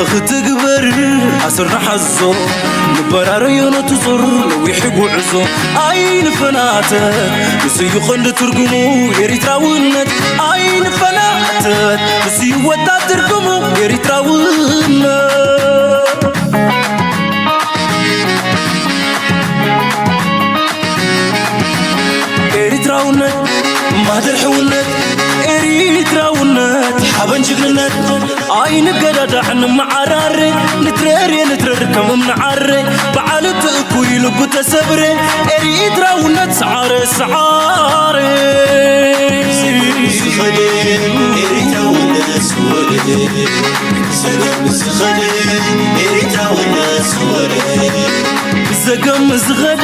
ክትግበር ኣስርና ሓዞ ንበራረዮ ነቲ ዞር ነዊሕ ጉዕዞ ኣይንፈናተት። ንስዩ ቀንዲ ትርጉሙ ኤሪትራውነት ኣይንፈናተት። ንስዩ ወጣት ትርጉሙ ኤሪትራውነት። ኤሪትራውነት ማህደር ሕውነት ኤሪትራውነት ሓበን ጅግንነት ኣይንገዳዳዕ ንመዓራረ ንትረር ንትረር ከም እምንዓረ በዓል እቲ እኩይ ልቡ ተሰብረ ኤሪትራውነት ሰዓረ ሰዓረ ዝኸደ ኤሪትራውነት ዝወደ ዝኸደ ኤሪትራውነት ዝወደ ዘገም ዝኸደ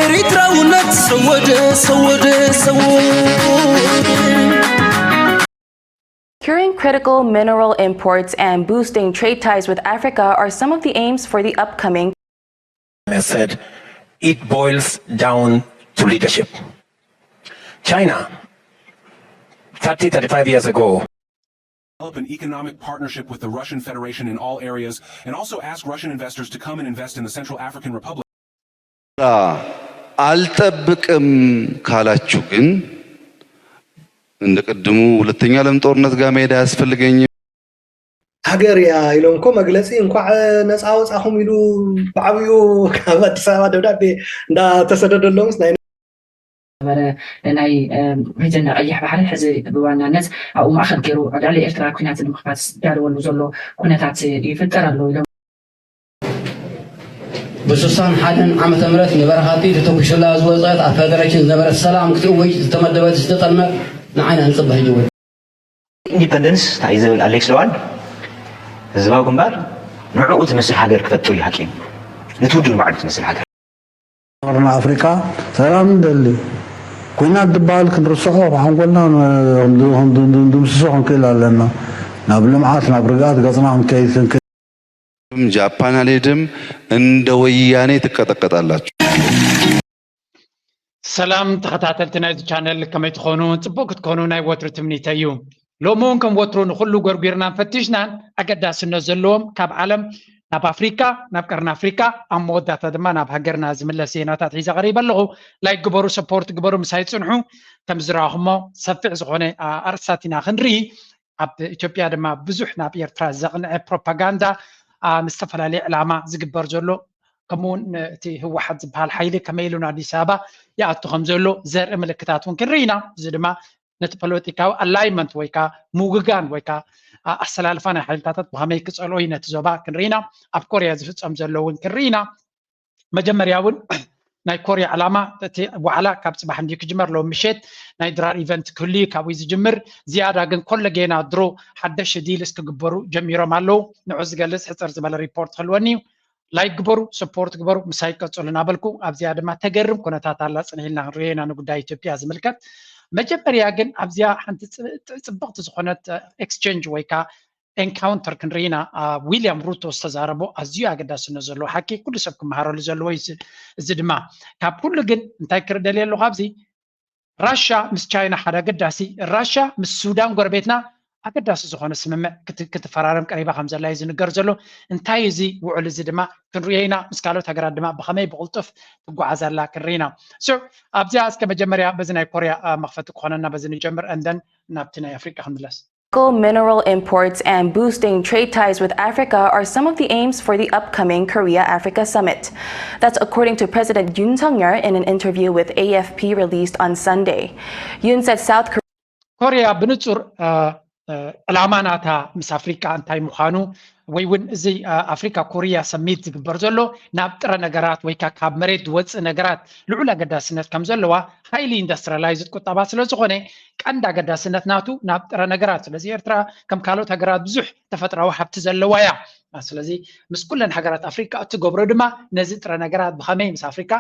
ኤሪትራውነት ሰወደ ሰወደ ሰወደ Curing critical mineral imports and boosting trade ties with Africa are some of the aims for the upcoming has said it boils down to leadership. China, thirty, thirty-five years ago, develop an economic partnership with the Russian Federation in all areas, and also ask Russian investors to come and invest in the Central African Republic. አልጠብቅም ካላችሁ ግን እንደ ቅድሙ ሁለተኛ ዓለም ጦርነት ጋር መሄድ አያስፈልገኝም። ሃገር እያ ኢሎም እኮ መግለፂ እንኳዕ ነፃ ወፃኹም ኢሉ ብዓብዩ ካብ ኣዲስ ኣበባ ደብዳቤ እንዳተሰደደሎምስ ናይ ነበረ ናይ ሪጅን ቀይሕ ባሕሪ ሕዚ ብዋናነት ኣብኡ ማእኸል ገይሩ ልዕሊ ኤርትራ ኩናት ንምኽፋት ዝዳለወሉ ዘሎ ኩነታት ይፍጠር ኣሎ ኢሎም። ብስሳን ሓደን ዓመተ ምህረት ንበረኻቲ ተተኩሱላ ዝወፀት ኣብ ፈደረሽን ዝነበረት ሰላም ክትእውጅ ዝተመደበት ዝተጠልመት ንዓይና ንፅበ ህጅወ ኢንዲፐንደንስ እንታይ እዩ ዝብል ኣሌክስ ለዋል ህዝባዊ ግንባር ንዕኡ ትመስል ሃገር ክፈጥር እዩ ሓቂ ነቲ ውድብ ንባዕሉ ትመስል ሃገር ኖርና ኣፍሪቃ ሰላም ንደሊ ኩናት ዝበሃል ክንርስዖ ሓንጎልና ድምስሶ ክንክእል ኣለና ናብ ልምዓት ናብ ርግኣት ገፅና ክንከይድ ክንክእል ጃፓን አልሄድም እንደ ወያኔ ትቀጠቀጣላችሁ። ሰላም ተኸታተልቲ ናይዚ ቻነል ከመይ ትኾኑ? ጽቡቕ ክትኮኑ ናይ ወትሩ ትምኒተይ እዩ። ሎሚ እውን ከም ወትሩ ንኹሉ ጎርጒርናን ፈቲሽናን ኣገዳስነት ዘለዎም ካብ ዓለም ናብ ኣፍሪካ ናብ ቀርኒ ኣፍሪካ ኣብ መወዳእታ ድማ ናብ ሃገርና ዝምለስ ዜናታት ሒዘ ቀሪበ ኣለኹ። ላይክ ግበሩ፣ ሰፖርት ግበሩ፣ ምሳይ ጽንሑ። ከም ዝረኣኹሞ ሰፊሕ ዝኾነ ኣርእስታት ኢና ክንርኢ። ኣብ ኢትዮጵያ ድማ ብዙሕ ናብ ኤርትራ ዘቕንዐ ፕሮፓጋንዳ ምስ ዝተፈላለየ ዕላማ ዝግበር ዘሎ ከምኡውን እቲ ህወሓት ዝበሃል ሓይሊ ከመይ ኢሉ ንኣዲስ ኣበባ ይኣቱ ከም ዘሎ ዘርኢ ምልክታት እውን ክንርኢ ኢና። እዚ ድማ ነቲ ፖለቲካዊ ኣላይመንት ወይ ከዓ ምውግጋን ወይ ከዓ ኣሰላልፋ ናይ ሓይልታታት ብኸመይ ክፀልኦ እዩ ነቲ ዞባ ክንርኢ ኢና። ኣብ ኮርያ ዝፍፀም ዘሎ እውን ክንርኢ ኢና። መጀመርያ እውን ናይ ኮርያ ዕላማ እቲ ዋዕላ ካብ ፅባሕ እንዲ ክጅመር ሎም ምሸት ናይ ድራር ኢቨንት ክህሉ እዩ ካብኡ ዝጅምር ዝያዳ ግን ኮለጌና ድሮ ሓደሽ ዲልስ ክግበሩ ጀሚሮም ኣለዉ ንዑ ዝገልፅ ሕፅር ዝበለ ሪፖርት ክህልወኒ እዩ ላይክ ግበሩ ሰፖርት ግበሩ ምሳይ ቀፅሉ እናበልኩ ኣብዚኣ ድማ ተገርም ኩነታት ኣላ ፅንሒልና ክንሪኦ ኢና ንጉዳይ ኢትዮጵያ ዝምልከት መጀመርያ ግን ኣብዚኣ ሓንቲ ፅብቕቲ ዝኾነት ኤክስቸንጅ ወይ ከዓ ኤንካውንተር ክንርኢ ኢና ዊልያም ሩቶ ዝተዛረቦ ኣዝዩ ኣገዳስነት ዘለዎ ሓቂ ኩሉ ሰብ ክመሃረሉ ዘለዎ እዩ እዚ ድማ ካብ ኩሉ ግን እንታይ ክርደልየ ኣለኹ ኣብዚ ራሻ ምስ ቻይና ሓደ ኣገዳሲ ራሻ ምስ ሱዳን ጎረቤትና ኣገዳሲ ዝኾነ ስምምዕ ክትፈራረም ቀሪባ ከም ዘላ እዩ ዝንገር ዘሎ እንታይ እዚ ውዕል እዚ ድማ ክንሪኦ ኢና ምስ ካልኦት ሃገራት ድማ ብኸመይ ብቕልጡፍ ትጓዓዝ ኣላ ክንርኢ ኢና ኣብዚኣ እስከ መጀመርያ በዚ ናይ ኮርያ መኽፈቲ ክኾነና በዚ ንጀምር and then ናብቲ ናይ ኣፍሪቃ ክንምለስ Critical mineral imports and boosting trade ties with Africa are some of the aims for the upcoming Korea Africa Summit. That's according to President Yoon Suk Yeol in an interview with A F P released on Sunday. Yoon said South Korea. ኮርያ ብንጹር ዕላማ ናታ ምስ ኣፍሪቃ እንታይ ምዃኑ ወይ እውን እዚ ኣፍሪካ ኮርያ ሰሚት ዝግበር ዘሎ ናብ ጥረ ነገራት ወይ ካብ መሬት ዝወፅእ ነገራት ልዑል ኣገዳስነት ከም ዘለዋ highly industrialized ቁጠባ ስለ ዝኾነ ቀንዲ ኣገዳስነት ናቱ ናብ ጥረ ነገራት ስለዚ ኤርትራ ከም ካልኦት ሃገራት ብዙሕ ተፈጥራዊ ሃብቲ ዘለዋ እያ ስለዚ ምስ ኩለን ሃገራት ኣፍሪካ እትገብሮ ድማ ነዚ ጥረ ነገራት ብኸመይ ምስ ኣፍሪካ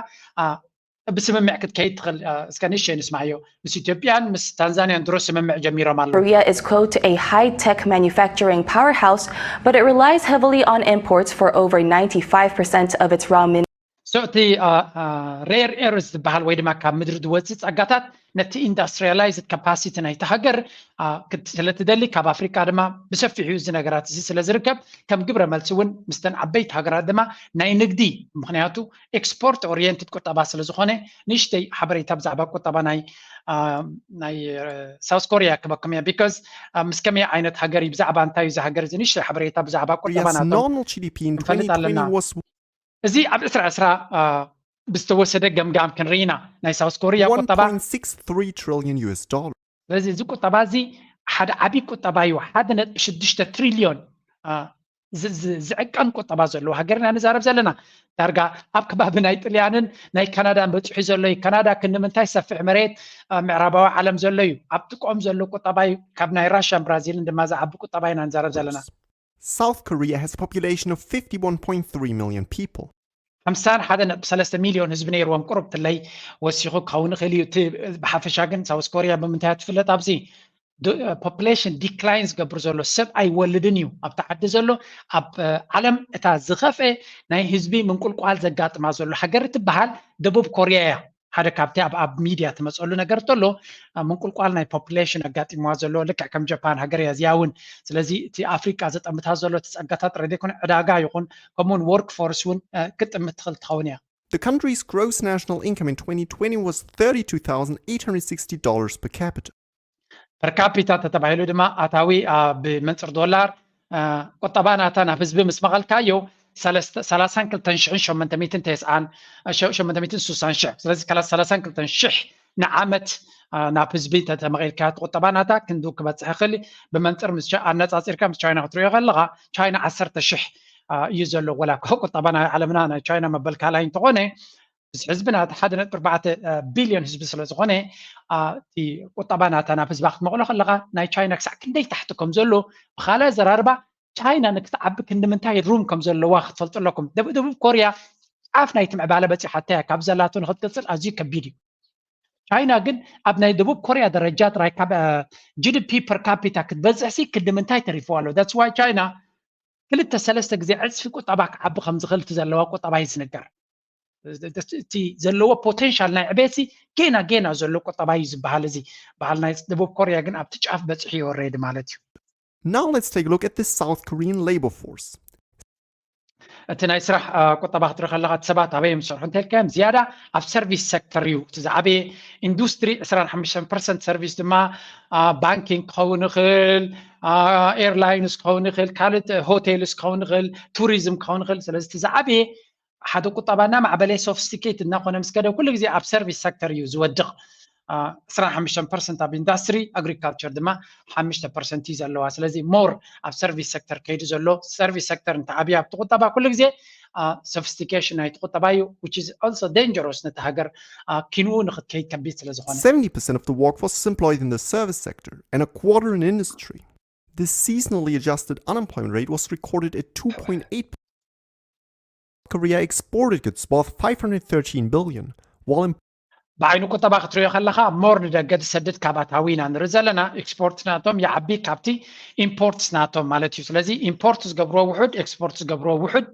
ብስምምዕ ክትከይድ ትኽእል እስከ ንእሸ ንስማዮ ምስ ኢትዮጵያን ምስ ታንዛንያን ድሮ ስምምዕ ጀሚሮም ኣለዉ Korea is quote a high-tech manufacturing powerhouse, but it relies heavily on imports for over ninety-five percent of its raw minerals. እቲ rare earth ዝበሃል ወይ ድማ ካብ ምድሪ ዝወፅእ ፀጋታት ነቲ industrialized capacity ናይቲ ሃገር ስለ ትደሊ ካብ ኣፍሪቃ ድማ ብሰፊሑ እዚ ነገራት እዚ ስለ ዝርከብ ከም ግብረ መልሲ እውን ምስተን ዓበይቲ ሃገራት ድማ ናይ ንግዲ ምክንያቱ export oriented ቁጠባ ስለ ዝኾነ ንእሽተይ ሓበሬታ ብዛዕባ ቁጠባ ናይ ናይ ሳውስ ኮሪያ ክበኩም እያ because ምስ ከመይ ዓይነት ሃገር እዩ ብዛዕባ እንታይ እዚ ሃገር እዚ ንእሽተይ ሓበሬታ ብዛዕባ ቁጠባ ናቶም Korea's nominal G D P in ክንፈልጥ ኣለና። twenty twenty was እዚ ኣብ ዕስራ ዕስራ ብዝተወሰደ ገምጋም ክንርኢ ኢና ናይ ሳውስ ኮሪያ ቁጠባ one point six three trillion U S dollars. ስለዚ እዚ ቁጠባ እዚ ሓደ ዓብዪ ቁጠባ እዩ ሓደ ነጥቢ ሽዱሽተ ትሪልዮን ዝዕቀን ቁጠባ ዘለዎ ሃገር ኢና ንዛረብ ዘለና ዳርጋ ኣብ ከባቢ ናይ ጥልያንን ናይ ካናዳን በፂሑ ዘሎ እዩ ካናዳ ክንምንታይ ሰፍሕ መሬት ምዕራባዊ ዓለም ዘሎ እዩ ኣብ ጥቅኦም ዘሎ ቁጠባ እዩ ካብ ናይ ራሽያን ብራዚልን ድማ ዝዓቢ ቁጠባ ኢና ንዛረብ ዘለና South Korea has a population of fifty-one point three million people. ሓምሳን ሓደ ነጥቢ ሰለስተ ሚልዮን ህዝቢ ነይርዎም ቁሩብ ትለይ ወሲኹ ክኸውን ይኽእል እዩ እቲ ብሓፈሻ ግን ሳውስ ኮሪያ ብምንታይ ትፍለጥ ኣብዚ population decline ዝገብር ዘሎ ሰብ ኣይወልድን እዩ ኣብቲ ዓዲ ዘሎ ኣብ ዓለም እታ ዝኸፍአ ናይ ህዝቢ ምንቁልቋል ዘጋጥማ ዘሎ ሃገር ትበሃል ደቡብ ኮሪያ እያ ሓደ ካብቲ ኣብ ኣብ ሚድያ ትመፀሉ ነገር ተሎ ምንቁልቋል ናይ population ኣጋጢምዋ ዘሎ ልክዕ ከም ጃፓን ሃገር እያ እዚኣ እውን ስለዚ እቲ ኣፍሪቃ ዘጠምታ ዘሎ እቲ ፀጋታት ጥራይ ዘይኮነ ዕዳጋ ይኹን ከምኡውን work force እውን ክጥምት ትኽእል ትኸውን እያ The country's gross national income in twenty twenty was thirty-two thousand eight hundred sixty dollars per capita. per capita ተተባሂሉ ድማ ኣታዊ ብመንፅር ዶላር ቁጠባ ናታ ናብ ህዝቢ ምስ መቐልካዮ ሰላሳን ክልተን ሽሕን ሸመንተ ሚእትን ተስዓን ሸመንተ ሚእትን ስሳን ሽሕ ስለዚ ሰላሳን ክልተን ሽሕ ንዓመት ናብ ህዝቢ ተመቒልካ ቁጠባ ናታ ክንዱ ክበፅሕ ይኽእል ብመንፅር ምስ ኣነፃፂርካ ምስ ቻይና ክትሪኦ ከለኻ ቻይና ዓሰርተ ሽሕ እዩ ዘሎ ወላ ቁጠባ ናይ ዓለምና ናይ ቻይና መበል ካልኣይ እንተኾነ ህዝብና ሓደ ነጥቢ ኣርባዕተ ቢልዮን ህዝቢ ስለ ዝኾነ እቲ ቁጠባ ናታ ናብ ህዝባ ክትመቕሎ ከለኻ ናይ ቻይና ክሳዕ ክንደይ ታሕቲ ከም ዘሎ ብኻልእ ኣዘራርባ ቻይና ንክትዓቢ ክንዲ ምንታይ ሩም ከም ዘለዋ ክትፈልጡ ኣለኩም ደቡብ ኮርያ ጫፍ ናይቲ ምዕባለ በፂሓታ እያ ካብ ዘላቶ ንክትቅፅል ኣዝዩ ከቢድ እዩ ቻይና ግን ኣብ ናይ ደቡብ ኮርያ ደረጃ ጥራይ ካብ ጂ ዲ ፒ per capita ክትበፅሕ ሲ ክንዲ ምንታይ ተሪፍዋ ኣሎ that's why ቻይና ክልተ ሰለስተ ግዜ ዕፅፊ ቁጠባ ክዓቢ ከም ዝኽእል እቲ ዘለዋ ቁጠባ እዩ ዝንገር እቲ ዘለዎ potential ናይ ዕቤት ሲ ጌና ጌና ዘሎ ቁጠባ እዩ ዝበሃል እዚ በሃል ናይ ደቡብ ኮርያ ግን ኣብቲ ጫፍ በፂሑ እዩ already ማለት እዩ Now let's take a look at the South Korean labor force. እቲ ናይ ስራሕ ቁጠባ ክትርኢ ከለካ እቲ ሰባት ኣበይ እዮም ዝሰርሑ እንተልካዮም ዝያዳ ኣብ service sector እዩ እቲ ዝዓበየ ኢንዱስትሪ ዕስራን ሓሙሽተን ፐርሰንት service ድማ banking ክኸውን ይኽእል airlines ክኸውን ይኽእል ካልእ hotels ክኸውን ይኽእል tourism ክኸውን ይኽእል ስለዚ እቲ ዝዓበየ ሓደ ቁጠባ እናማዕበለ sophisticated እናኾነ ምስ ከደ ኩሉ ግዜ ኣብ service sector እዩ ዝወድቕ ዕስራን ሓሙሽተን ፐርሰንት ኣብ ኢንዳስትሪ agriculture ድማ ሓሙሽተ ፐርሰንት እዩ ዘለዋ ስለዚ more ኣብ service sector ከይዱ ዘሎ service sector እንተዓብዩ ኣብቲ ቁጠባ ኩሉ ግዜ sophistication ናይቲ ቁጠባ እዩ which is also dangerous ነቲ ሃገር ኪንኡ ንክትከይድ ከቢድ ስለ ዝኾነ Seventy percent of the workforce is employed in the service sector and a quarter in industry. The seasonally adjusted unemployment rate was recorded at two point eight. Korea exported goods worth five hundred thirteen billion, while ብዓይኒ ቁጠባ ክትሪኦ ከለካ more ንደገ ዝሰድድ ካብ ኣታዊ ኢና ንርኢ ዘለና export ናቶም ይዓቢ ካብቲ imports ናቶም ማለት እዩ ስለዚ import ዝገብርዎ ውሑድ export ዝገብርዎ ውሑድ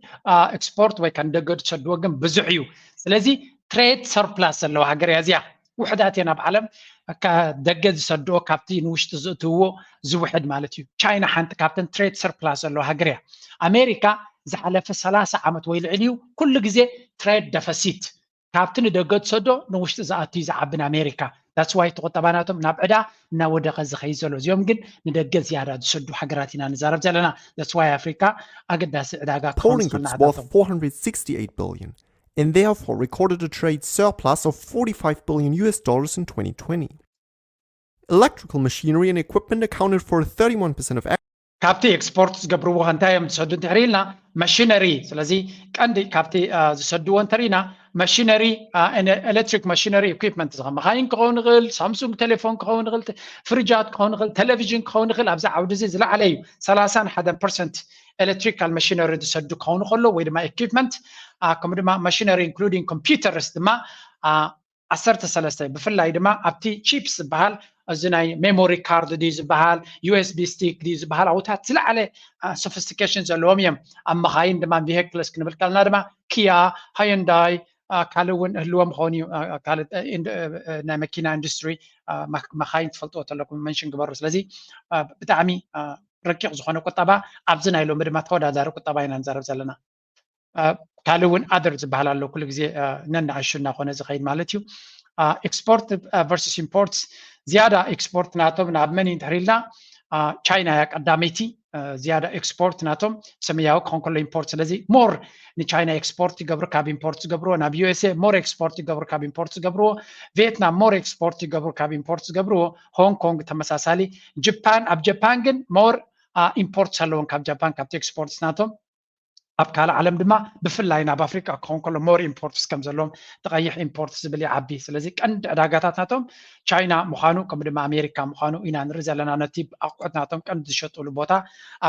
export ወይ ከ ንደገ ዝሰድዎ ግን ብዙሕ እዩ ስለዚ trade surplus ዘለዋ ሃገር እያ እዚኣ ውሕዳት እየን ኣብ ዓለም ደገ ዝሰድኦ ካብቲ ንውሽጢ ዝእትውዎ ዝውሕድ ማለት እዩ ቻይና ሓንቲ ካብተን trade surplus ዘለዋ ሃገር እያ ኣሜሪካ ዝሓለፈ ሰላሳ ዓመት ወይ ልዕሊ እዩ ኩሉ ግዜ trade deficit ካብቲ ንደገ ዝሰዶ ንውሽጢ ዝኣቱ እዩ ዝዓቢ ንኣሜሪካ that's why እቲ ቁጠባ ናቶም ናብ ዕዳ እናወደቐ ዝኸይድ ዘሎ እዚኦም ግን ንደገ ዝያዳ ዝሰዱ ሃገራት ኢና ንዛረብ ዘለና that's why ኣፍሪካ ኣገዳሲ ዕዳጋ ክኸውን Foreign ዝኽእል goods ናዕዳቶም worth four hundred sixty-eight billion and therefore recorded a trade surplus of forty-five billion U S dollars in twenty twenty. Electrical machinery and equipment accounted for thirty-one percent of ካብቲ export ዝገብርዎ እንታይ እዮም ዝሰዱ እንድሕር ኢልና machinery ስለዚ ቀንዲ ካብቲ ዝሰድዎ እንተሪኢና machinery electric machinery equipment መኻይን ክኸውን ይኽእል ሳምሱንግ ቴሌፎን ክኸውን ይኽእል ፍሪጃት ክኸውን ይኽእል ቴሌቪዥን ክኸውን ይኽእል ኣብዚ ዓውዲ እዚ ዝለዓለ እዩ ሰላሳን ሓደን percent electrical machinery ዝሰዱ ክኸውን ከሎ ወይ ድማ equipment ከምኡ ድማ machinery including computers ድማ ዓሰርተ ሰለስተ ብፍላይ ድማ ኣብቲ chips ዝበሃል እዚ ናይ memory card ድዩ ዝበሃል U S B stick ድዩ ዝበሃል ኣብታት ዝለዓለ sophistication ዘለዎም እዮም ኣብ መኻይን ድማ vehicles ክንብል ከለና ድማ Kia Hyundai ካልእ እውን ህልዎም ክኸውን እዩ። ካልእ ናይ መኪና ኢንዱስትሪ፣ መካይን ትፈልጥዎ ተለኩም መንሽን ግበሩ። ስለዚ ብጣዕሚ ረቂቕ ዝኾነ ቁጠባ ኣብዚ ናይ ሎሚ ድማ ተወዳዳሪ ቁጠባ ኢና ንዛረብ ዘለና። ካልእ እውን ኣደር ዝበሃል ኣሎ፣ ኩሉ ግዜ ነንኣሹ እናኾነ ዝኸይድ ማለት እዩ። ኤክስፖርት ቨርሱስ ኢምፖርት፣ ዝያዳ ኤክስፖርት ናቶም ናብ መን እዩ እንድሕር ኢልና፣ ቻይና እያ ቀዳመይቲ። ዝያዳ ኤክስፖርት ናቶም ሰማያዊ ክኾን ከሎ ኢምፖርት። ስለዚ ሞር ንቻይና ኤክስፖርት ይገብሩ ካብ ኢምፖርት ዝገብርዎ፣ ናብ ዩ ኤስ ኤ ሞር ኤክስፖርት ይገብሩ ካብ ኢምፖርት ዝገብርዎ፣ ቪየትናም ሞር ኤክስፖርት ይገብሩ ካብ ኢምፖርት ዝገብርዎ፣ ሆንግ ኮንግ ተመሳሳሊ። ጃፓን፣ ኣብ ጃፓን ግን ሞር ኢምፖርት ዘለዎም ካብ ጃፓን ካብቲ ኤክስፖርት ናቶም። ኣብ ካልእ ዓለም ድማ ብፍላይ ናብ ኣፍሪቃ ክኸውን ከሎ ሞር ኢምፖርትስ ከም ዘለዎም፣ እቲ ቀይሕ ኢምፖርት ዝብል ይዓቢ። ስለዚ ቀንዲ ዕዳጋታት ናቶም ቻይና ምዃኑ ከምኡ ድማ ኣሜሪካ ምዃኑ ኢና ንርኢ ዘለና። ነቲ ኣቑሑት ናቶም ቀንዲ ዝሸጥሉ ቦታ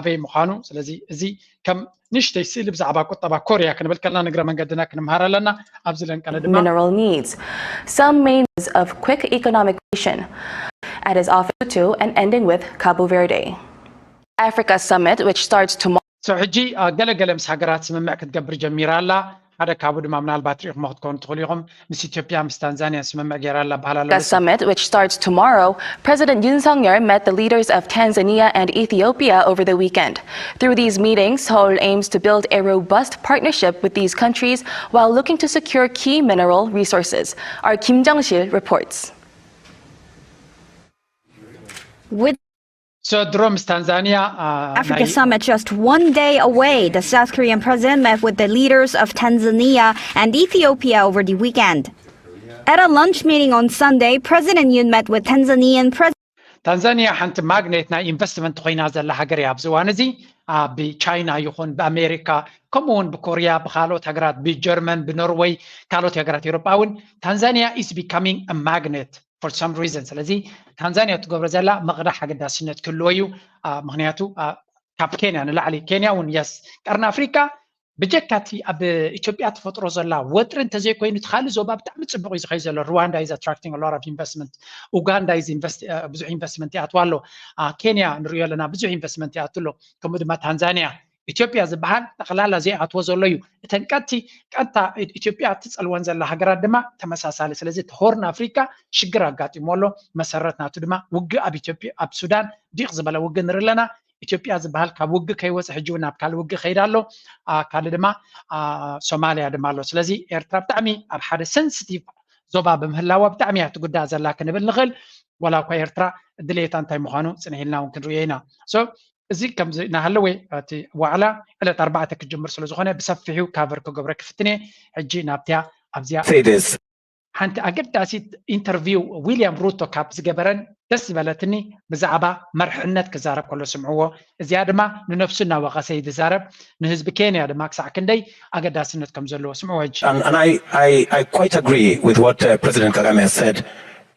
ኣበይ ምዃኑ። ስለዚ እዚ ከም ንእሽተይ ስእሊ ብዛዕባ ቁጠባ ኮርያ ክንብል ከለና ንግረ መንገድና ክንምሃር ኣለና። ኣብዚ ለንቀለ ድማ mineral needs. Some main of quick economic creation at his office to and ending with Cabo Verde. Africa Summit, which starts tomorrow. So ሕጂ ገለገለ ምስ ሃገራት ስምምዕ ክትገብር ጀሚራ ኣላ። ሓደ ካብኡ ድማ ምናልባት ሪኢኹሞ ክትኮኑ ትኽእሉ ኢኹም፣ ምስ ኢትዮጵያ ምስ ታንዛንያ ስምምዕ ገይራ ኣላ በሃል ኣሎ። Summit, which starts tomorrow, President Yoon Suk Yeol met the leaders of Tanzania and Ethiopia over the weekend. Through these meetings, Seoul aims to build a robust partnership with these countries while looking to secure key mineral resources. Our Kim Jang-shil reports. With So ድሮ ምስ ታንዛንያ Africa Summit just one day away, the South Korean president met with the leaders of Tanzania and Ethiopia over the weekend. At a lunch meeting on Sunday, President Yoon met with Tanzanian President ታንዛንያ ሓንቲ ማግኔት ናይ ኢንቨስትመንት ኮይና ዘላ ሃገር እያ። ኣብዚ እዋን እዚ ብቻይና ይኹን ብኣሜሪካ፣ ከምኡ እውን ብኮርያ፣ ብካልኦት ሃገራት፣ ብጀርመን፣ ብኖርወይ፣ ካልኦት ሃገራት ኤውሮጳ እውን ታንዛንያ is becoming a magnet for some reason። ስለዚ ታንዛንያ ትገብሮ ዘላ ምቕዳሕ ኣገዳስነት ክህልዎ እዩ። ምክንያቱ ካብ ኬንያ ንላዕሊ፣ ኬንያ እውን የስ ቀርኒ ኣፍሪካ ብጀካ እቲ ኣብ ኢትዮጵያ ትፈጥሮ ዘላ ወጥሪ እንተዘይኮይኑ እቲ ካልእ ዞባ ብጣዕሚ ፅቡቕ እዩ ዝኸይድ ዘሎ። Rwanda is attracting a lot of investment. Uganda is ብዙሕ ኢንቨስትመንት ይኣትዋ ኣሎ። ኬንያ ንሪኦ ኣለና፣ ብዙሕ ኢንቨስትመንት ይኣቱ ኣሎ። ከምኡ ድማ ታንዛንያ፣ ኢትዮጵያ ዝበሃል ጠቕላላ ዘይኣትዎ ዘሎ እዩ። እተን ቀጥቲ ቀጥታ ኢትዮጵያ እትፀልወን ዘላ ሃገራት ድማ ተመሳሳሊ። ስለዚ እቲ ሆርን ኣፍሪካ ሽግር ኣጋጢሞ ኣሎ። መሰረት ናቱ ድማ ውግእ ኣብ ኢትዮጵያ፣ ኣብ ሱዳን ዲቕ ዝበለ ውግእ ንርኢ ኣለና። ኢትዮጵያ ዝበሃል ካብ ውግእ ከይወፀ ሕጂ እውን ናብ ካልእ ውግእ ከይዳ ኣሎ። ካልእ ድማ ሶማልያ ድማ ኣሎ። ስለዚ ኤርትራ ብጣዕሚ ኣብ ሓደ ሰንስቲቭ ዞባ ብምህላዋ ብጣዕሚ እያ ትጉዳእ ዘላ ክንብል ንኽእል። ዋላ እኳ ኤርትራ ድሌታ እንታይ ምዃኑ ፅንሕ ኢልና እውን ክንርእዮ ኢና። So እዚ ከምዚ እናሃለወ እቲ ዋዕላ ዕለት ኣርባዕተ ክጅምር ስለ ዝኾነ ብሰፊሑ ካቨር ክገብረ ክፍትን እየ። ሕጂ ናብቲያ ኣብዚያ say this. ሓንቲ ኣገዳሲት ኢንተርቪው ዊልያም ሩቶ ካብ ዝገበረን ደስ ዝበለትኒ ብዛዕባ መርሕነት ክዛረብ ከሎ ስምዕዎ። እዚኣ ድማ ንነፍሱ እናወቐሰ እዩ ዝዛረብ፣ ንህዝቢ ኬንያ ድማ ክሳዕ ክንደይ ኣገዳስነት ከም ዘለዎ ስምዕዎ። ሕጂ And, and I, I, I quite agree with what uh, President Kagame has said.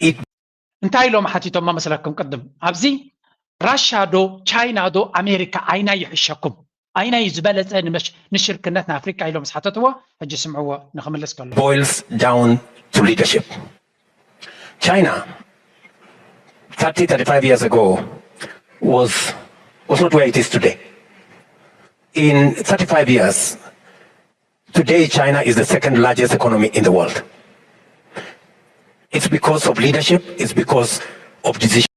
It እንታይ ኢሎም ሓቲቶም መስለኩም? ቅድም ኣብዚ ራሻ ዶ ቻይና ዶ ኣሜሪካ ኣይናይ ይሕሸኩም፣ ኣይናይ ዝበለፀ ንመሽ- ንሽርክነት ንኣፍሪካ ኢሎም ዝሓተትዎ። ሕጂ ስምዕዎ ንክምልስ ከሎ boils down to leadership. China, thirty, thirty-five years ago, was, was not where it is today. In thirty-five years, today China is the second largest economy in the world. It's because of leadership, it's because of decision.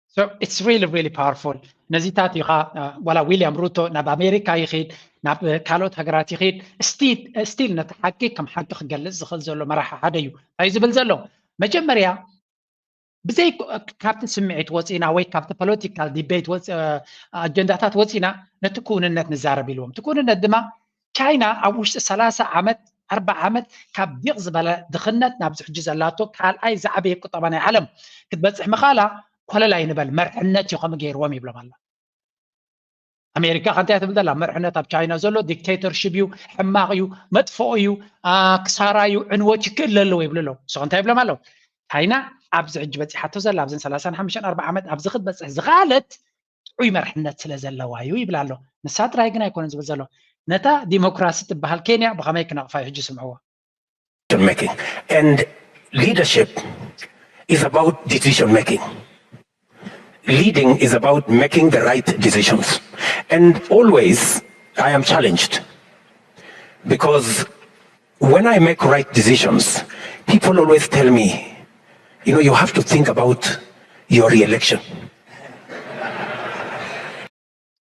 So it's really, really powerful። ነዚታት ኢኻ ዋላ ዊልያም ሩቶ ናብ ኣሜሪካ ይኽድ፣ ናብ ካልኦት ሃገራት ይኽድ፣ ስቲል ነቲ ሓቂ ከም ሓቂ ክገልጽ ዝኽእል ዘሎ መራሒ ሓደ እዩ። እንታይ ዝብል ዘሎ? መጀመርያ ብዘይ ካብቲ ስምዒት ወፂና ወይ ካብቲ ፖለቲካል ዲቤት ኣጀንዳታት ወፂና ነቲ ክውንነት ንዛረብ ኢልዎም። እቲ ክውንነት ድማ ቻይና ኣብ ውሽጢ ሰላሳ ዓመት፣ ኣርባዓ ዓመት ካብ ዲቕ ዝበለ ድኽነት ናብዚ ሕጂ ዘላቶ ካልኣይ ዝዓበየ ቁጠባ ናይ ዓለም ክትበፅሕ ምኻላ ኮለል ኣይንበል፣ መርሕነት እዩ ከምኡ ገይርዎም ይብሎም ኣሎ። ኣሜሪካ ከ እንታይ ትብል ዘላ? መርሕነት ኣብ ቻይና ዘሎ ዲክቴተርሽፕ እዩ፣ ሕማቕ እዩ፣ መጥፍኦ እዩ፣ ክሳራ እዩ፣ ዕንወት ይክእል ኣለዎ ይብሉ ኣለዉ። ንስኹም እንታይ ይብሎም ኣለዉ? ቻይና ኣብዚ ሕጂ በፂሓቶ ዘላ ኣብዘን ሰላሳን ሓሙሽተን ኣርባዓ ዓመት ኣብዚ ክትበፅሕ ዝኸኣለት ጥዑይ መርሕነት ስለ ዘለዋ እዩ ይብል ኣሎ። ንሳ ጥራይ ግን ኣይኮነን ዝብል ዘሎ። ነታ ዲሞክራሲ ትበሃል ኬንያ ብኸመይ ክነቕፋ እዩ ሕጂ ስምዕዎ። Making. And leadership is about decision making. Leading is about making the right decisions. And always I am challenged because When I make right decisions, people always tell me, you know, you have to think about your re-election.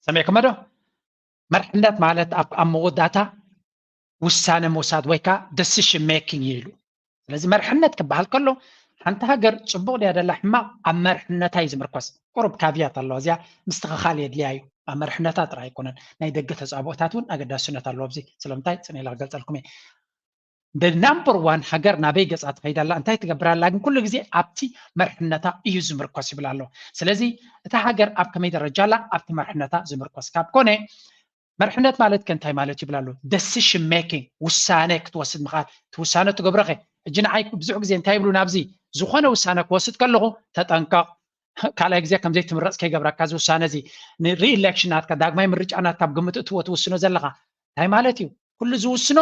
ሰሚዕኩሞ ዶ? መርሕነት ማለት ኣብ ኣብ መወዳእታ ውሳነ ምውሳድ ወይ ከዓ decision making እዩ ኢሉ። ስለዚ መርሕነት ክበሃል ከሎ ሓንቲ ሃገር ፅቡቕ ድያ ደላ ሕማቕ ኣብ መርሕነታ እዩ ዝምርኮስ። ቁሩብ ካቭያት ኣለዋ፣ እዚኣ ምስትኽኻል የድልያ እዩ። ኣብ መርሕነታ ጥራይ ኣይኮነን፣ ናይ ደገ ተፃብኦታት እውን ኣገዳስነት ኣለዎ። ኣብዚ ስለምንታይ ፅን ኢለ ክገልፀልኩም እየ። the number one ሃገር ናበይ ገፃ ትኸይድ ኣላ፣ እንታይ ትገብር ኣላ፣ ግን ኩሉ ግዜ ኣብቲ መርሕነታ እዩ ዝምርኮስ ይብል ኣሎ። ስለዚ እታ ሃገር ኣብ ከመይ ደረጃ ኣላ ኣብቲ መርሕነታ ዝምርኮስ ካብ ኮነ መርሕነት ማለት ከ እንታይ ማለት ይብል ኣሎ? decision making ውሳነ ክትወስድ ምኽኣል። እቲ ውሳነ ትገብሮ ኸ ሕጂ ንዓይ ብዙሕ ግዜ እንታይ ይብሉ ናብዚ ዝኾነ ውሳነ ክወስድ ከለኹ ተጠንቀቕ፣ ካልኣይ ግዜ ከምዘይ ትምረፅ ከይገብረካ እዚ ውሳነ እዚ ን re-election ናትካ ዳግማይ ምርጫ ናትካ ኣብ ግምት እትዎ ትውስኖ ዘለኻ እንታይ ማለት እዩ? ኩሉ ዝውስኖ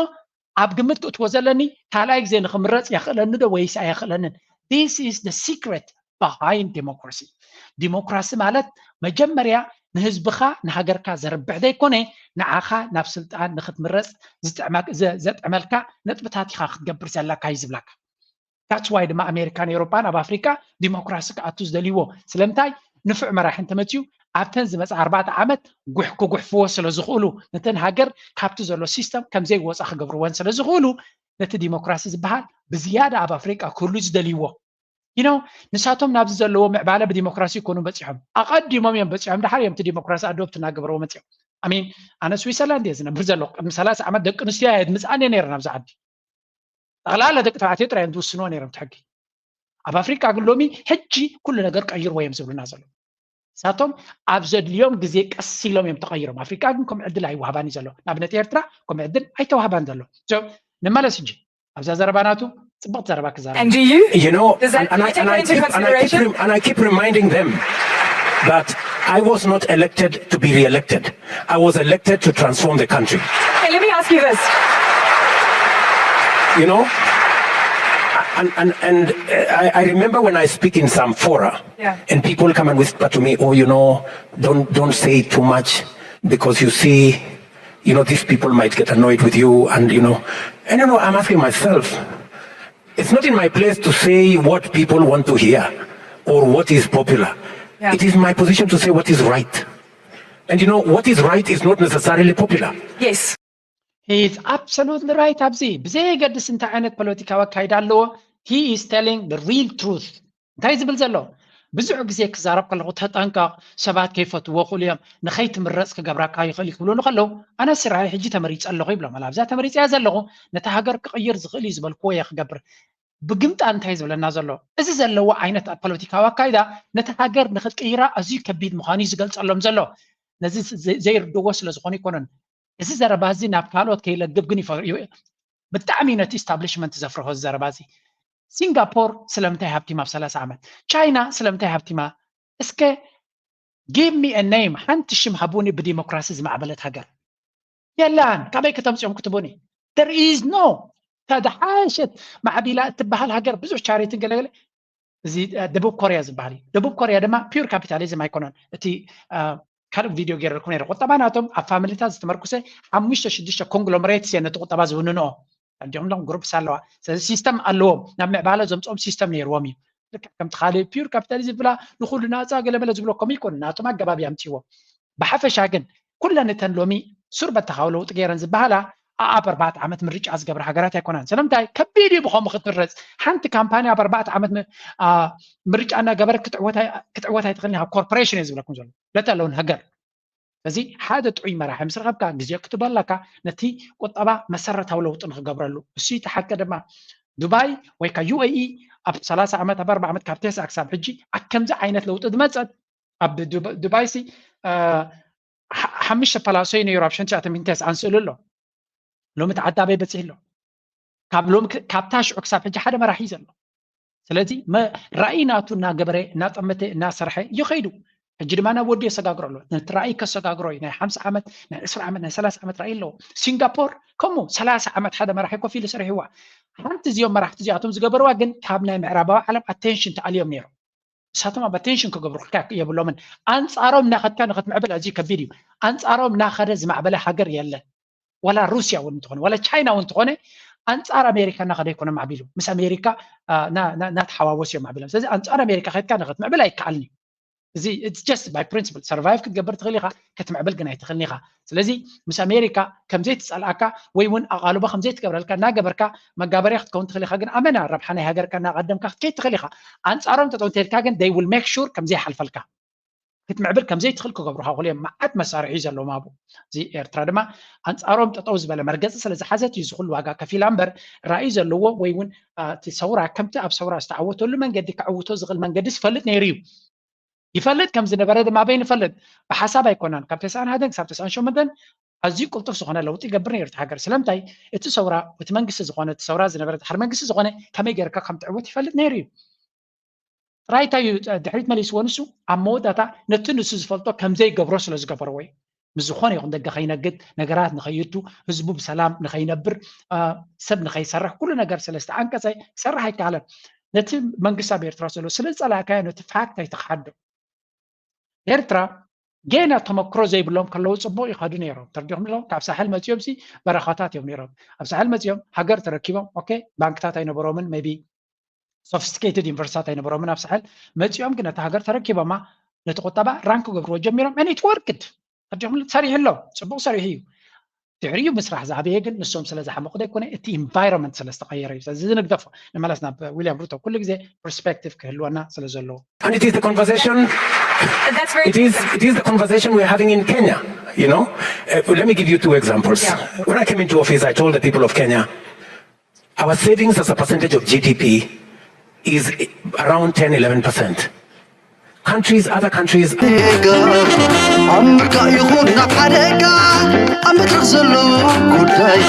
ኣብ ግምት ክእትዎ ዘለኒ ካልኣይ ግዜ ንክምረፅ የኽእለኒ ዶ ወይስ ኣየኽእለንን? This is the secret behind democracy። ዲሞክራሲ ማለት መጀመርያ ንህዝብኻ ንሃገርካ ዘርብሕ ዘይኮነ ንዓኻ ናብ ስልጣን ንክትምረፅ ዘጥዕመልካ ነጥብታት ኢኻ ክትገብር ዘለካ እዩ ዝብለካ። That's why ድማ ኣሜሪካን ኤውሮጳን ኣብ ኣፍሪካ ዲሞክራሲ ክኣቱ ዝደልይዎ ስለምንታይ ንፉዕ መራሒ እንተመፅኡ ኣብተን ዝመፃ ኣርባዕተ ዓመት ጉሕ ክጉሕፍዎ ስለ ዝኽእሉ ነተን ሃገር ካብቲ ዘሎ ሲስተም ከምዘይወፃ ክገብርወን ስለ ዝኽእሉ ነቲ ዲሞክራሲ ዝበሃል ብዝያዳ ኣብ ኣፍሪቃ ክህሉ ዝደልይዎ you know ንሳቶም ናብዚ ዘለዎ ምዕባለ ብዲሞክራሲ ይኮኑ በፂሖም ኣቐዲሞም እዮም በፂሖም ድሓር እዮም እቲ ዲሞክራሲ adopt እናገበረዎ መፂኦም ኣሚን ኣነ ስዊሰርላንድ እየ ዝነብር ዘለኹ ቅድሚ ሰላሳ ዓመት ደቂ ኣንስትዮ እየ ድምፅኣን እየ ነይረ ናብዚ ዓዲ ጠቕላላ ደቂ ተባዕትዮ ጥራይ እዮም ዝውስንዎ ነይሮም እቲ ሕጊ ኣብ ኣፍሪቃ ግን ሎሚ ሕጂ ኩሉ ነገር ቀይርዎ እዮም ዝብሉና ዘለዉ ንሳቶም ኣብ ዘድልዮም ግዜ ቀስ ኢሎም እዮም ተቐይሮም ኣፍሪቃ ግን ከም ዕድል ኣይወሃባን እዩ ዘሎ ንኣብነት ኤርትራ ከም ዕድል ኣይተዋህባን ዘሎ ንመለስ ሕጂ ኣብዛ ዘረባ ናቱ ጽብቕቲ ዘረባ ክዛረብ And do you? You know, Does that and, and, I, take and, I into keep, and I keep, consideration? rem- and I keep reminding them that I was not elected to be re-elected. I was elected to transform the country. Okay, let me ask you this. You know, and and and uh, I, I remember when I speak in some fora, Yeah. and people come and whisper to me, "Oh, you know, don't don't say too much because you see, you know, these people might get annoyed with you," and you know, and you know, I'm asking myself, it's not in my place to say what people want to hear or what is popular. Yeah. It is my position to say what is right. And you know, what is right is not necessarily popular. Yes. He is absolutely right ኣብዚ ብዘየገድስ እንታይ ዓይነት ፖለቲካዊ ኣካይዳ ኣለዎ he is telling the real truth እንታይ ዝብል ዘሎ ብዙሕ ግዜ ክዛረብ ከለኹ ተጠንቀቕ ሰባት ከይፈትዎ ክእሉ እዮም ንኸይትምረፅ ክገብራካ ይኽእል ክብሉ ከለዉ ኣነ ስራይ ሕጂ ተመሪፀ ኣለኹ ይብሎም ኣብዛ ተመሪፀያ ዘለኹ ነቲ ሃገር ክቕይር ዝኽእል እዩ ዝበልክዎ እየ ክገብር ብግምጣ እንታይ ዝብለና ዘሎ እዚ ዘለዎ ዓይነት ፖለቲካዊ ኣካይዳ ነቲ ሃገር ንክትቅይራ ኣዝዩ ከቢድ ምዃኑ እዩ ዝገልፀሎም ዘሎ ነዚ ዘይርድዎ ስለ ዝኾኑ ይኮነን እዚ ዘረባ እዚ ናብ ካልኦት ከይለግብ ግን ብጣዕሚ ነቲ ኢስታብሊሽመንት ዘፍርሆ እዚ ዘረባ እዚ ሲንጋፖር ስለምንታይ ሃብቲማ ኣብ ሰላሳ ዓመት ቻይና ስለምንታይ ሃብቲማ እስከ give me a name ሓንቲ ሽም ሃቡኒ ብዲሞክራሲ ዝማዕበለት ሃገር የላን ካበይ ከተምፅኦም ክትቡኒ there is no ተደሓሸት ማዕቢላ እትበሃል ሃገር ብዙሕ ቻሪትን ገለገለ እዚ ደቡብ ኮርያ ዝበሃል እዩ ደቡብ ኮርያ ድማ ፒር ካፒታሊዝም ኣይኮነን እቲ ካልእ ቪድዮ ገይረልኩም ነይረ ቁጠባ ናቶም ኣብ ፋሚሊታት ዝተመርኩሰ ሓሙሽተ ሽዱሽተ ኮንግሎመሬትስ እየ ነቲ ቁጠባ ዝውንንኦ እንዲኹም ሎም ግሩፕስ ኣለዋ ስለዚ ሲስተም ኣለዎም ናብ ምዕባለ ዘምፅኦም ሲስተም ነይርዎም እዩ ልክዕ ከምቲ ካልእ ፒር ካፒታሊዝም ዝብላ ንኩሉ ናፃ ገለመለ ዝብሎ ከምኡ ይኮኑ ናቶም ኣገባብ ኣምፅዎ ብሓፈሻ ግን ኩለን እተን ሎሚ ሱር በተኻዊ ለውጢ ገይረን ዝበሃላ ኣኣብ ኣርባዕተ ዓመት ምርጫ ዝገብራ ሃገራት ኣይኮናን ስለምንታይ ከቢድ እዩ ብኸምኡ ክትምረፅ ሓንቲ ካምፓኒ ኣብ ኣርባዕተ ዓመት ምርጫ እናገበረት ክትዕወት ኣይትኽእልን ካብ ኮርፖሬሽን እየ ዝብለኩም ዘሎ ለተለውን ሃገር ስለዚ ሓደ ጥዑይ መራሒ ምስ ረኸብካ ግዜ ክትበለካ ነቲ ቁጠባ መሰረታዊ ለውጢ ንክገብረሉ እሱ ተሓከ ድማ ዱባይ ወይ ካ ዩኤኢ ኣብ ሰላሳ ዓመት ኣብ ኣርባ ዓመት ካብ ቴስዓ ክሳብ ሕጂ ኣብ ከምዚ ዓይነት ለውጢ ዝመፀት ኣብ ዱባይ ሲ ሓሙሽተ ፓላሶ ነይሩ ኣብ ሸንትሽዓተ ሚንቴስ ኣንስእሉ ኣሎ ሎሚ ተዓዳበይ በፂሕ ኣሎ ካብ ሎሚ ካብታ ሽዑ ክሳብ ሕጂ ሓደ መራሒ ዘሎ ስለዚ ራእይ ናቱ እናገበረ እናጠመተ እናሰርሐ ይኸይዱ ሕጂ ድማ ናብ ወዲ የሰጋግሮ ኣሎ ነቲ ራእይ ከሰጋግሮ እዩ ናይ ሓምሳ ዓመት ናይ ዕስራ ዓመት ናይ ሰላሳ ዓመት ራእይ ኣለዎ ሲንጋፖር ከምኡ ሰላሳ ዓመት ሓደ መራሒ ኮፍ ኢሉ ሰሪሕዋ ሓንቲ እዚኦም መራሕቲ እዚኣቶም ዝገበርዋ ግን ካብ ናይ ምዕራባዊ ዓለም ኣቴንሽን ተኣልዮም ነይሮም ንሳቶም ኣብ ኣቴንሽን ክገብሩካ የብሎምን ኣንፃሮም እናኸድካ ንክትምዕብል ኣዝዩ ከቢድ እዩ ኣንፃሮም እናኸደ ዝማዕበለ ሃገር የለን ዋላ ሩስያ እውን እንትኾነ ዋላ ቻይና እውን እንትኾነ ኣንፃር ኣሜሪካ እናኸደ ኣይኮነ ማዕቢሉ፣ ምስ ኣሜሪካ እናተሓዋወሱ እዮም ማዕቢሎም። ስለዚ ኣንፃር ኣሜሪካ ከድካ ንክትምዕብል ኣይከኣልን እዩ። እዚ just by principle survive ክትገብር ትኽእል ኢኻ፣ ክትምዕብል ግን ኣይትኽእልን ኢኻ። ስለዚ ምስ ኣሜሪካ ከምዘይትፀልኣካ ወይ እውን ኣቓልቦ ከምዘይትገብረልካ እናገበርካ መጋበርያ ክትከውን ትኽእል ኢኻ። ግን ኣመና ረብሓ ናይ ሃገርካ እናቐደምካ ክትከይድ ትኽእል ኢኻ። ኣንፃሮም ጠጠው እንተልካ ግን they will make sure ከምዘይሓልፈልካ ክትምዕብል ከምዘይትኽእል ክገብሩኻ ክእሉ እዮም። መዓት መሳርሒ ዘለዎም ኣብኡ። እዚ ኤርትራ ድማ ኣንፃሮም ጠጠው ዝበለ መርገፂ ስለ ዝሓዘት እዩ ዝኹሉ ዋጋ ከፊላ እምበር ራእይ ዘለዎ ወይ እውን እቲ ሰውራ ከምቲ ኣብ ሰውራ ዝተዓወተሉ መንገዲ ክዕውቶ ዝኽእል መንገዲ ዝፈልጥ ነይሩ እዩ። ይፈልጥ ከም ዝነበረ ድማ ኣበይ ንፈልጥ? ብሓሳብ ኣይኮነን። ካብ ተስዓን ሓደን ክሳብ ተስዓን ሸሞንተን ኣዝዩ ቅልጡፍ ዝኾነ ለውጢ ይገብር ነይሩ እቲ ሃገር። ስለምንታይ? እቲ ሰውራ እቲ መንግስቲ ዝኾነ እቲ ሰውራ ዝነበረ ድሕሪ መንግስቲ ዝኾነ ከመይ ገይርካ ከም ትዕውት ይፈልጥ ነይሩ እዩ። ጥራይ እንታይ እዩ ድሕሪት መሊስዎ ንሱ? ኣብ መወዳእታ ነቲ ንሱ ዝፈልጦ ከምዘይገብሮ ስለ ዝገበርዎ እዩ። ምስ ዝኾነ ይኹን ደገ ከይነግድ፣ ነገራት ንኸይቱ፣ ህዝቡ ብሰላም ንኸይነብር፣ ሰብ ንኸይሰርሕ ኩሉ ነገር ስለ ዝተዓንቀፀ ክሰርሕ ኣይከኣለን። ነቲ መንግስቲ ኣብ ኤርትራ ዘሎ ስለ ዝፀላእካዮ ነቲ ፋክት ኣይትኽሓዶ። ኤርትራ ጌና ተመክሮ ዘይብሎም ከለዉ ፅቡቕ ይኸዱ ነይሮም። ተረዲኹም ኣለኹም? ካብ ሳሕል መፂኦም ሲ በረኻታት እዮም ነይሮም። ኣብ ሳሕል መፂኦም ሃገር ተረኪቦም፣ ኦኬ፣ ባንክታት ኣይነበሮምን፣ ሜቢ ሶፊስቲኬትድ ዩኒቨርሲታት ኣይነበሮምን ኣብ ሳሕል መፂኦም፣ ግን ነቲ ሃገር ተረኪቦማ፣ ነቲ ቁጠባ ራን ክገብርዎ ጀሚሮም። And it worked። ተረዲኹም? ሰሪሑ ኣሎ፣ ፅቡቕ ሰሪሑ እዩ። ድሕሪኡ ምስራሕ ዝኣበየ ግን ንሶም ስለ ዝሓመቑ ዘይኮነ፣ እቲ ኢንቫይሮንመንት ስለ ዝተቐየረ እዩ። ስለዚ እዚ ንግደፎ። ንመለስ ናብ ዊልያም ሩቶ። ኩሉ ግዜ ፐርስፔክቲቭ ክህልወና ስለ ዘለዎ። And it is the conversation. It is it is the conversation we're having in Kenya. You know, uh, let me give you two examples. When I came into office, I told the people of Kenya, our savings as a percentage of G D P is around ten, eleven percent. Countries, other countries. ኣብ ምርካእ ይኹን ናብ ሓደጋ ኣብ መድረኽ ዘሎ ጉዳይ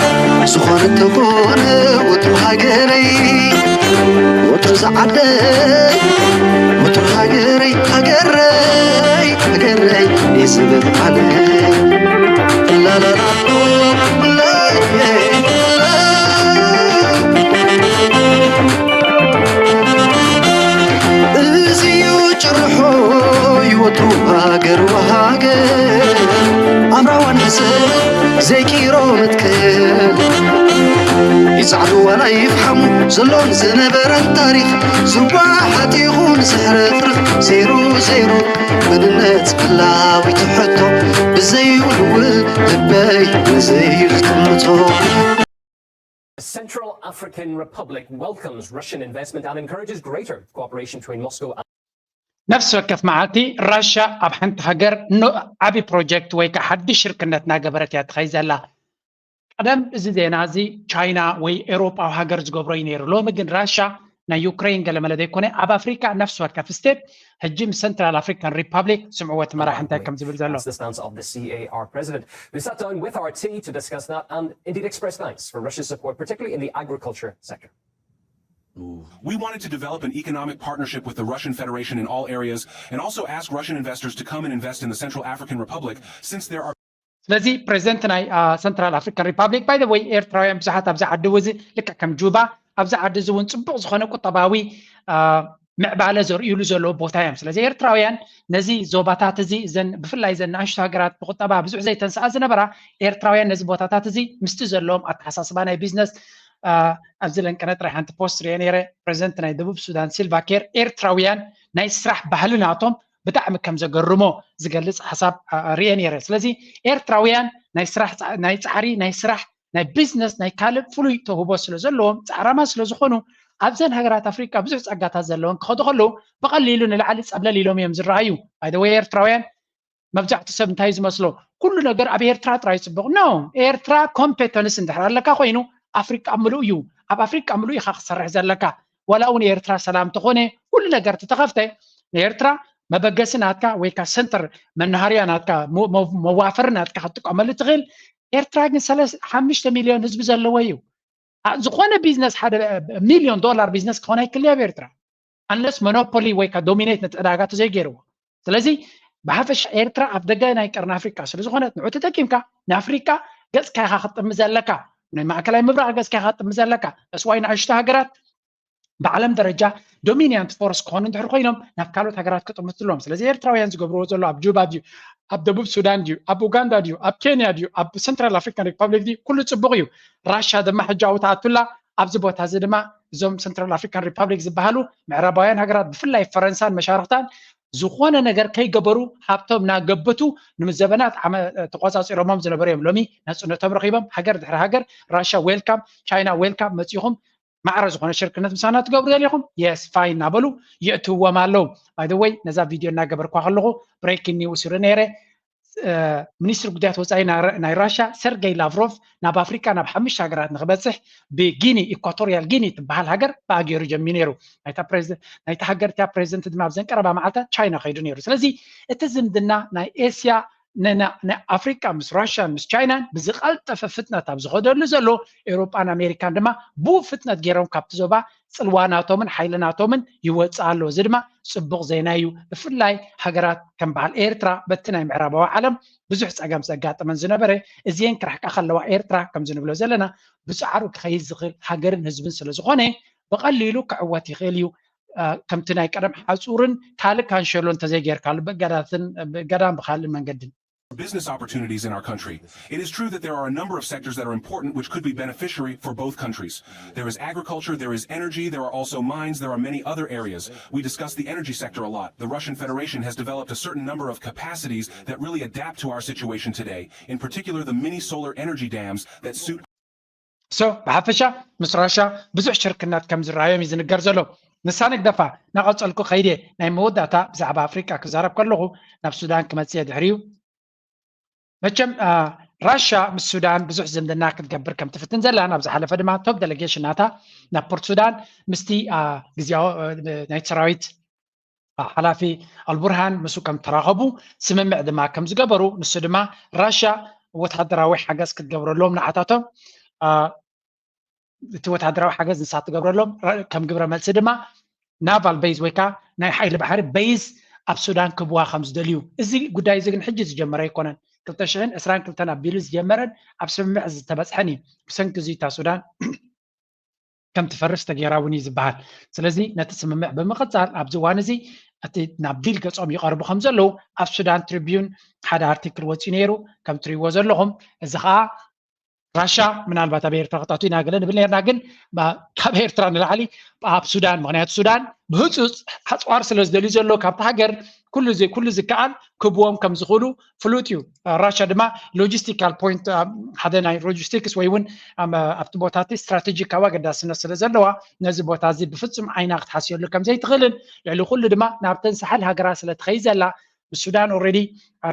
ዝኾነ ተኾነ ወትሩ ሃገረይ ወትሩ ዝዓደይ ወትሩ ሃገረይ ሃገረይ ሃገረይ ይዝብል ዓለይ ላላላ እዚዩ ጭርሖ ይወትሩ ሃገር ወሃገር ኣምራዋን ሕሰብ ዘይቂሮ መትከል ይጻዕዱ ዋላ ይፍሓሙ ዘሎን ዝነበረን ታሪኽ ዝወሓጥ ይኹን ዝሕረፍርፍ ዜሮ ዜሮ መንነት ህላዊት ሕቶ ብዘይውልውል ልበይ ነዘዩ ዝጥምቶ The Central African Republic welcomes Russian investment and encourages greater cooperation between Moscow and ነፍሲ ወከፍ መዓልቲ ራሻ ኣብ ሓንቲ ሃገር ዓብዪ ፕሮጀክት ወይ ከዓ ሓድሽ ሽርክነት እናገበረት እያ ትኸይድ ዘላ። ቀደም እዚ ዜና እዚ ቻይና ወይ ኤውሮጳዊ ሃገር ዝገብሮ እዩ ነይሩ። ሎሚ ግን ራሻ ናይ ዩክሬን ገለመለ ዘይኮነ ኣብ ኣፍሪካ ነፍሲ ወከፍ ስቴት ሕጂ ምስ ሰንትራል ኣፍሪካን ሪፓብሊክ ስምዕዎ እቲ መራሕ እንታይ ከም ዝብል ዘሎ። That's the stance of the C A R president, who sat down with R T to discuss that and indeed expressed thanks for Russia's support, particularly in the agriculture sector. We wanted to develop an economic partnership with the Russian Federation in all areas and also ask Russian investors to come and invest in the Central African Republic since there are ስለዚ ፕሬዚደንት ናይ ሰንትራል ኣፍሪካን ሪፓብሊክ ባይ ወይ ኤርትራውያን ብዙሓት ኣብዚ ዓዲ እዚ ልክዕ ከም ጁባ ኣብዚ ዓዲ እዚ እውን ፅቡቕ ዝኾነ ቁጠባዊ ምዕባለ ዘርእዩሉ ዘለዉ ቦታ እዮም። ስለዚ ኤርትራውያን ነዚ ዞባታት እዚ እዘን ብፍላይ እዘን ንኣሽቱ ሃገራት ብቁጠባ ብዙሕ ዘይተንስኣ ዝነበራ ኤርትራውያን ነዚ ቦታታት እዚ ምስቲ ዘለዎም ኣተሓሳስባ ናይ ቢዝነስ ኣብዚ ለንቀነ ጥራይ ሓንቲ ፖስት ሪኦ ነይረ። ፕሬዚደንት ናይ ደቡብ ሱዳን ሲልቫ ኬር ኤርትራውያን ናይ ስራሕ ባህሊ ናቶም ብጣዕሚ ከም ዘገርሞ ዝገልፅ ሓሳብ ሪኤ ነይረ። ስለዚ ኤርትራውያን ናይ ስራሕ ናይ ፃዕሪ ናይ ስራሕ ናይ ቢዝነስ ናይ ካልእ ፍሉይ ተውህቦ ስለ ዘለዎም ፃዕራማ ስለ ዝኾኑ ኣብዘን ሃገራት ኣፍሪቃ ብዙሕ ፀጋታት ዘለወን ክኸዱ ከለዉ ብቐሊሉ ንላዕሊ ፀብለል ኢሎም እዮም ዝረኣዩ። ባይደወይ ኤርትራውያን መብዛሕቱ ሰብ እንታይ ዝመስሎ ኩሉ ነገር ኣብ ኤርትራ ጥራይ ፅቡቕ ኖ። ኤርትራ ኮምፔተንስ እንድሕር ኣለካ ኮይኑ ኣፍሪቃ ምሉእ እዩ። ኣብ ኣፍሪቃ ምሉእ ኢኻ ክሰርሕ ዘለካ። ዋላ እውን ኤርትራ ሰላም ተኾነ ኩሉ ነገር ተተኸፍተ ንኤርትራ መበገሲ ናትካ ወይ ካ ሰንተር መናሃርያ ናትካ መዋፈሪ ናትካ ክትጥቀመሉ ትኽእል። ኤርትራ ግን ሓሙሽተ ሚልዮን ህዝቢ ዘለዎ እዩ። ዝኾነ ቢዝነስ ሓደ ሚልዮን ዶላር ቢዝነስ ክኾን ኣይክእል ኣብ ኤርትራ። ኣንለስ ሞኖፖሊ ወይ ካ ዶሚኔት ነቲ ዕዳጋ ተዘይገይርዎ። ስለዚ ብሓፈሻ ኤርትራ ኣብ ደገ ናይ ቀርኒ ኣፍሪቃ ስለ ዝኾነት ንዑ ተጠቂምካ ንኣፍሪቃ ገጽካ ኢኻ ክትጥምት ዘለካ። ናይ ማእከላይ ምብራቕ ገጽካ ኢኻ ክትጥምት ዘለካ። ተስዋይ ንኣሽቱ ሃገራት ብዓለም ደረጃ ዶሚኒያንት ፎርስ ክኾኑ እንድሕር ኮይኖም ናብ ካልኦት ሃገራት ክጥምቱ ኣለዎም። ስለዚ ኤርትራውያን ዝገብርዎ ዘሎ ኣብ ጁባ ኣብ ደቡብ ሱዳን ድዩ፣ ኣብ ኡጋንዳ ድዩ፣ ኣብ ኬንያ ድዩ፣ ኣብ ሰንትራል ኣፍሪካን ሪፓብሊክ ድዩ፣ ኩሉ ፅቡቕ እዩ። ራሻ ድማ ሕጂ ኣብኡ ትኣቱላ። ኣብዚ ቦታ እዚ ድማ እዞም ሰንትራል ኣፍሪካን ሪፓብሊክ ዝበሃሉ ምዕራባውያን ሃገራት፣ ብፍላይ ፈረንሳን መሻርክታን ዝኾነ ነገር ከይገበሩ ሃብቶም እናገበቱ ንዘበናት ዓመ- ተቆፃፂሮሞም ዝነበሩ እዮም። ሎሚ ናፅነቶም ረኺቦም ሃገር ድሕሪ ሃገር፣ ራሻ ዌልካም፣ ቻይና ዌልካም፣ መፂኹም ማዕረ ዝኾነ ሽርክነት ምሳና ትገብሩ ደሊኹም የስ ፋይን እናበሉ የእትውዎም ኣለዉ። ባይ ወይ ነዛ ቪድዮ እናገበርኳ ከለኹ ብሬኪንግ ኒውስ ይርኢ ነይረ። ሚኒስትሪ ጉዳያት ወፃኢ ናይ ራሻ ሰርገይ ላቭሮቭ ናብ ኣፍሪካ ናብ ሓሙሽተ ሃገራት ንክበፅሕ ብጊኒ፣ ኢኳቶሪያል ጊኒ ትበሃል ሃገር ብኣገይሩ ጀሚሩ ነይሩ። ናይታ ሃገር እቲያ ፕሬዚደንት ድማ ኣብዘን ቀረባ መዓልታት ቻይና ከይዱ ነይሩ። ስለዚ እቲ ዝምድና ናይ ኤስያ ናይ ኣፍሪካ ምስ ራሽያን ምስ ቻይናን ብዝቀልጠፈ ፍጥነት ኣብ ዝኸደሉ ዘሎ፣ ኤውሮጳን ኣሜሪካን ድማ ብኡ ፍጥነት ገይሮም ካብቲ ዞባ ፅልዋ ናቶምን ሓይሊ ናቶምን ይወፅእ ኣሎ። እዚ ድማ ፅቡቕ ዜና እዩ። ብፍላይ ሃገራት ከም በዓል ኤርትራ በቲ ናይ ምዕራባዊ ዓለም ብዙሕ ፀገም ዘጋጥመን ዝነበረ፣ እዚአን ክረሕቃ ከለዋ ኤርትራ ከምዚ ንብሎ ዘለና ብፃዕሩ ክኸይድ ዝኽእል ሃገርን ህዝብን ስለ ዝኾነ ብቐሊሉ ክዕወት ይኽእል እዩ። ከምቲ ናይ ቀደም ሓፁርን ካልእ ካንሸሎ እንተዘይጌርካሉ ብእገዳን ብካልእ መንገድን business opportunities in our country. It is true that there are a number of sectors that are important which could be beneficiary for both countries. There is agriculture, there is energy, there are also mines, there are many other areas. We discuss the energy sector a lot. The Russian Federation has developed a certain number of capacities that really adapt to our situation today, in particular the mini solar energy dams that suit so ብሓፈሻ ምስ ራሻ ብዙሕ ሽርክነት ከም ዝረኣዮም እዩ ዝንገር ዘሎ። ንሳ ንግደፋ ናቐፀልኩ ከይደ ናይ መወዳእታ ብዛዕባ ኣፍሪቃ ክዛረብ ከለኹ ናብ ሱዳን ክመፅእ ድሕሪዩ መቸም ራሻ ምስ ሱዳን ብዙሕ ዝምድና ክትገብር ከም ትፍትን ዘላ ናብ ዝሓለፈ ድማ ቶፕ ዴሌጌሽን ናታ ናብ ፖርት ሱዳን ምስቲ ግዜያዊ ናይቲ ሰራዊት ሓላፊ ኣልቡርሃን ምስኡ ከም ተራኸቡ ስምምዕ ድማ ከም ዝገበሩ ንሱ ድማ ራሻ ወታደራዊ ሓገዝ ክትገብረሎም ንዓታቶም እቲ ወታደራዊ ሓገዝ ንሳ ትገብረሎም ከም ግብረ መልሲ ድማ ናቫል ቤዝ ወይ ከዓ ናይ ሓይሊ ባሕሪ ቤዝ ኣብ ሱዳን ክብዋ ከም ዝደልዩ እዚ ጉዳይ እዚ ግን ሕጂ ዝጀመረ ኣይኮነን ክልተ ሽሕን ዕስራን ክልተን ኣቢሉ ዝጀመረን ኣብ ስምምዕ ዝተበፅሐን እዩ ብሰንኪ እዚ እታ ሱዳን ከም ትፈርስ ተገይራ እውን እዩ ዝበሃል ስለዚ ነቲ ስምምዕ ብምቕፃል ኣብዚ እዋን እዚ እቲ ናብ ዲል ገፆም ይቐርቡ ከም ዘለዉ ኣብ ሱዳን ትሪቢዩን ሓደ ኣርቲክል ወፂኡ ነይሩ ከም ትሪእዎ ዘለኹም እዚ ከዓ ራሻ ምናልባት ኣብ ኤርትራ ክታቱ ኢና ገለ ንብል ነርና ግን ካብ ኤርትራ ንላዕሊ ኣብ ሱዳን ምክንያቱ ሱዳን ብህፁፅ ኣፅዋር ስለ ዝደልዩ ዘሎ ካብቲ ሃገር ኩሉ ኩሉ ዝከኣል ክብዎም ከም ዝኽእሉ ፍሉጥ እዩ ራሻ ድማ ሎጂስቲካል ፖይንት ሓደ ናይ ሎጂስቲክስ ወይ እውን ኣብቲ ቦታ እቲ ስትራቴጂካዊ ኣገዳስነት ስለ ዘለዋ ነዚ ቦታ እዚ ብፍፁም ዓይና ክትሓስየሉ ከም ዘይትኽእልን ልዕሊ ኩሉ ድማ ናብተን ሳሕል ሃገራት ስለ ትኸይ ዘላ ምስ ሱዳን ኦልሬዲ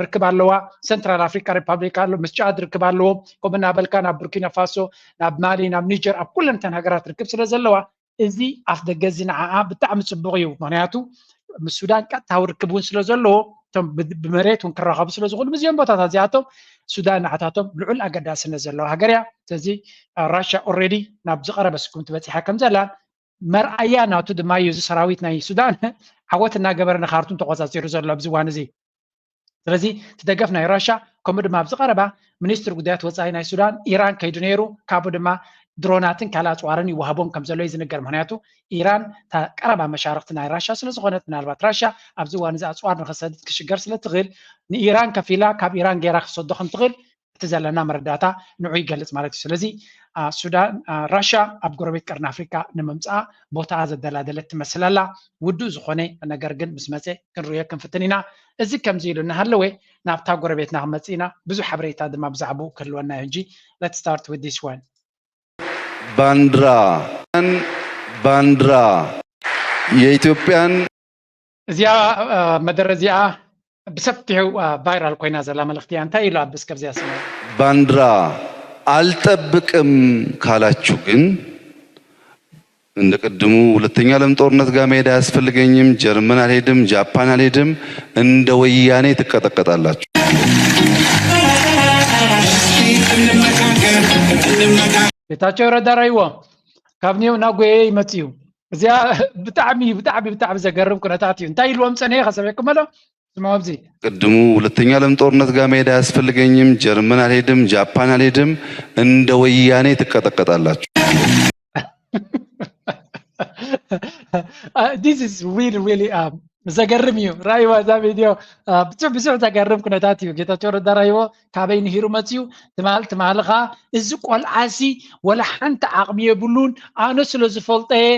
ርክብ ኣለዋ ሰንትራል ኣፍሪካ ሪፓብሊክ ኣሎ ምስ ጫድ ርክብ ኣለዎ ከምኡ እናበልካ ናብ ቡርኪና ፋሶ ናብ ማሊ ናብ ኒጀር ኣብ ኩለን እተን ሃገራት ርክብ ስለ ዘለዋ እዚ ኣፍ ደገ እዚ ንዓኣ ብጣዕሚ ፅቡቅ እዩ ምክንያቱ ምስ ሱዳን ቀጥታዊ ርክብ እውን ስለ ዘለዎ እቶም ብመሬት እውን ክራኸቡ ስለ ዝኽእሉ ምስዚኦም ቦታታት እዚኣቶም ሱዳን ንዓታቶም ልዑል ኣገዳስነት ዘለዋ ሃገር እያ ስለዚ ራሻ ኦልሬዲ ናብ ዝቀረበ ስጉምቲ በፂሓ ከም ዘላን መርኣያ ናቱ ድማ እዩ እዚ ሰራዊት ናይ ሱዳን ዓወት እናገበረ ንካርቱም ተቆፃፂሩ ዘሎ ኣብዚ እዋን እዚ ስለዚ እቲ ደገፍ ናይ ራሻ ከምኡ ድማ ኣብዚ ቀረባ ሚኒስትር ጉዳያት ወፃኢ ናይ ሱዳን ኢራን ከይዱ ነይሩ ካብኡ ድማ ድሮናትን ካልእ ኣፅዋርን ይወሃቦም ከም ዘሎ እዩ ዝንገር ምክንያቱ ኢራን እታ ቀረባ መሻርክቲ ናይ ራሻ ስለ ዝኾነት ምናልባት ራሻ ኣብዚ እዋን እዚ ኣፅዋር ንክሰድድ ክሽገር ስለ ትኽእል ንኢራን ከፊላ ካብ ኢራን ገይራ ክሰዶ ከም ትኽእል እቲ ዘለና መረዳእታ ንዑ ይገልፅ ማለት እዩ ስለዚ ሱዳን ራሻ ኣብ ጎረቤት ቀርኒ ኣፍሪካ ንምምፃኣ ቦታኣ ዘደላደለት ትመስል ኣላ ውዱእ ዝኾነ ነገር ግን ምስ መፀ ክንርእዮ ክንፍትን ኢና እዚ ከምዚ ኢሉ እናሃለወ ናብታ ጎረቤትና ክንመፅእ ኢና ብዙሕ ሓበሬታ ድማ ብዛዕባኡ ክህልወና እዩ ሕጂ let's start with this one ባንድራ ባንድራ የኢትዮጵያን እዚኣ መደረ እዚኣ ብሰፊሑ ቫይራል ኮይና ዘላ መልእክቲ እያ እንታይ ኢሉ ኣብ እስከ እዚኣ ስማ ባንድራ አልጠብቅም ካላችሁ ግን እንደ ቅድሙ ሁለተኛ ዓለም ጦርነት ጋር መሄድ አያስፈልገኝም፣ ጀርመን አልሄድም፣ ጃፓን አልሄድም፣ እንደ ወያኔ ትቀጠቀጣላችሁ። ጌታቸው ረዳ ራይዎ ካብ ኒው ናጎየ ይመጽእ እዩ። እዚኣ ብጣዕሚ ብጣዕሚ ብጣዕሚ ዘገርም ኩነታት እዩ። እንታይ ኢልዎም ጸኒሐ ከሰበኩም ኣሎ ስማው ኣብዚ ቅድሙ ሁለተኛ ዓለም ጦርነት ጋር መሄድ አያስፈልገኝም፣ ጀርመን አልሄድም፣ ጃፓን አልሄድም፣ እንደ ወያኔ ትቀጠቀጣላችሁ። Uh, this is really really um, ዘገርም እዩ። ራይዋ እዛ ቪድዮ ብዙሕ ብዙሕ ዘገርም ኩነታት እዩ። ጌታቸው ረዳ ራይዎ ካበይ ንሂሩ መፅዩ? ትማል ትማልኻ እዚ ቆልዓሲ ወላ ሓንቲ ዓቕሚ የብሉን። ኣነ ስለ ዝፈልጠየ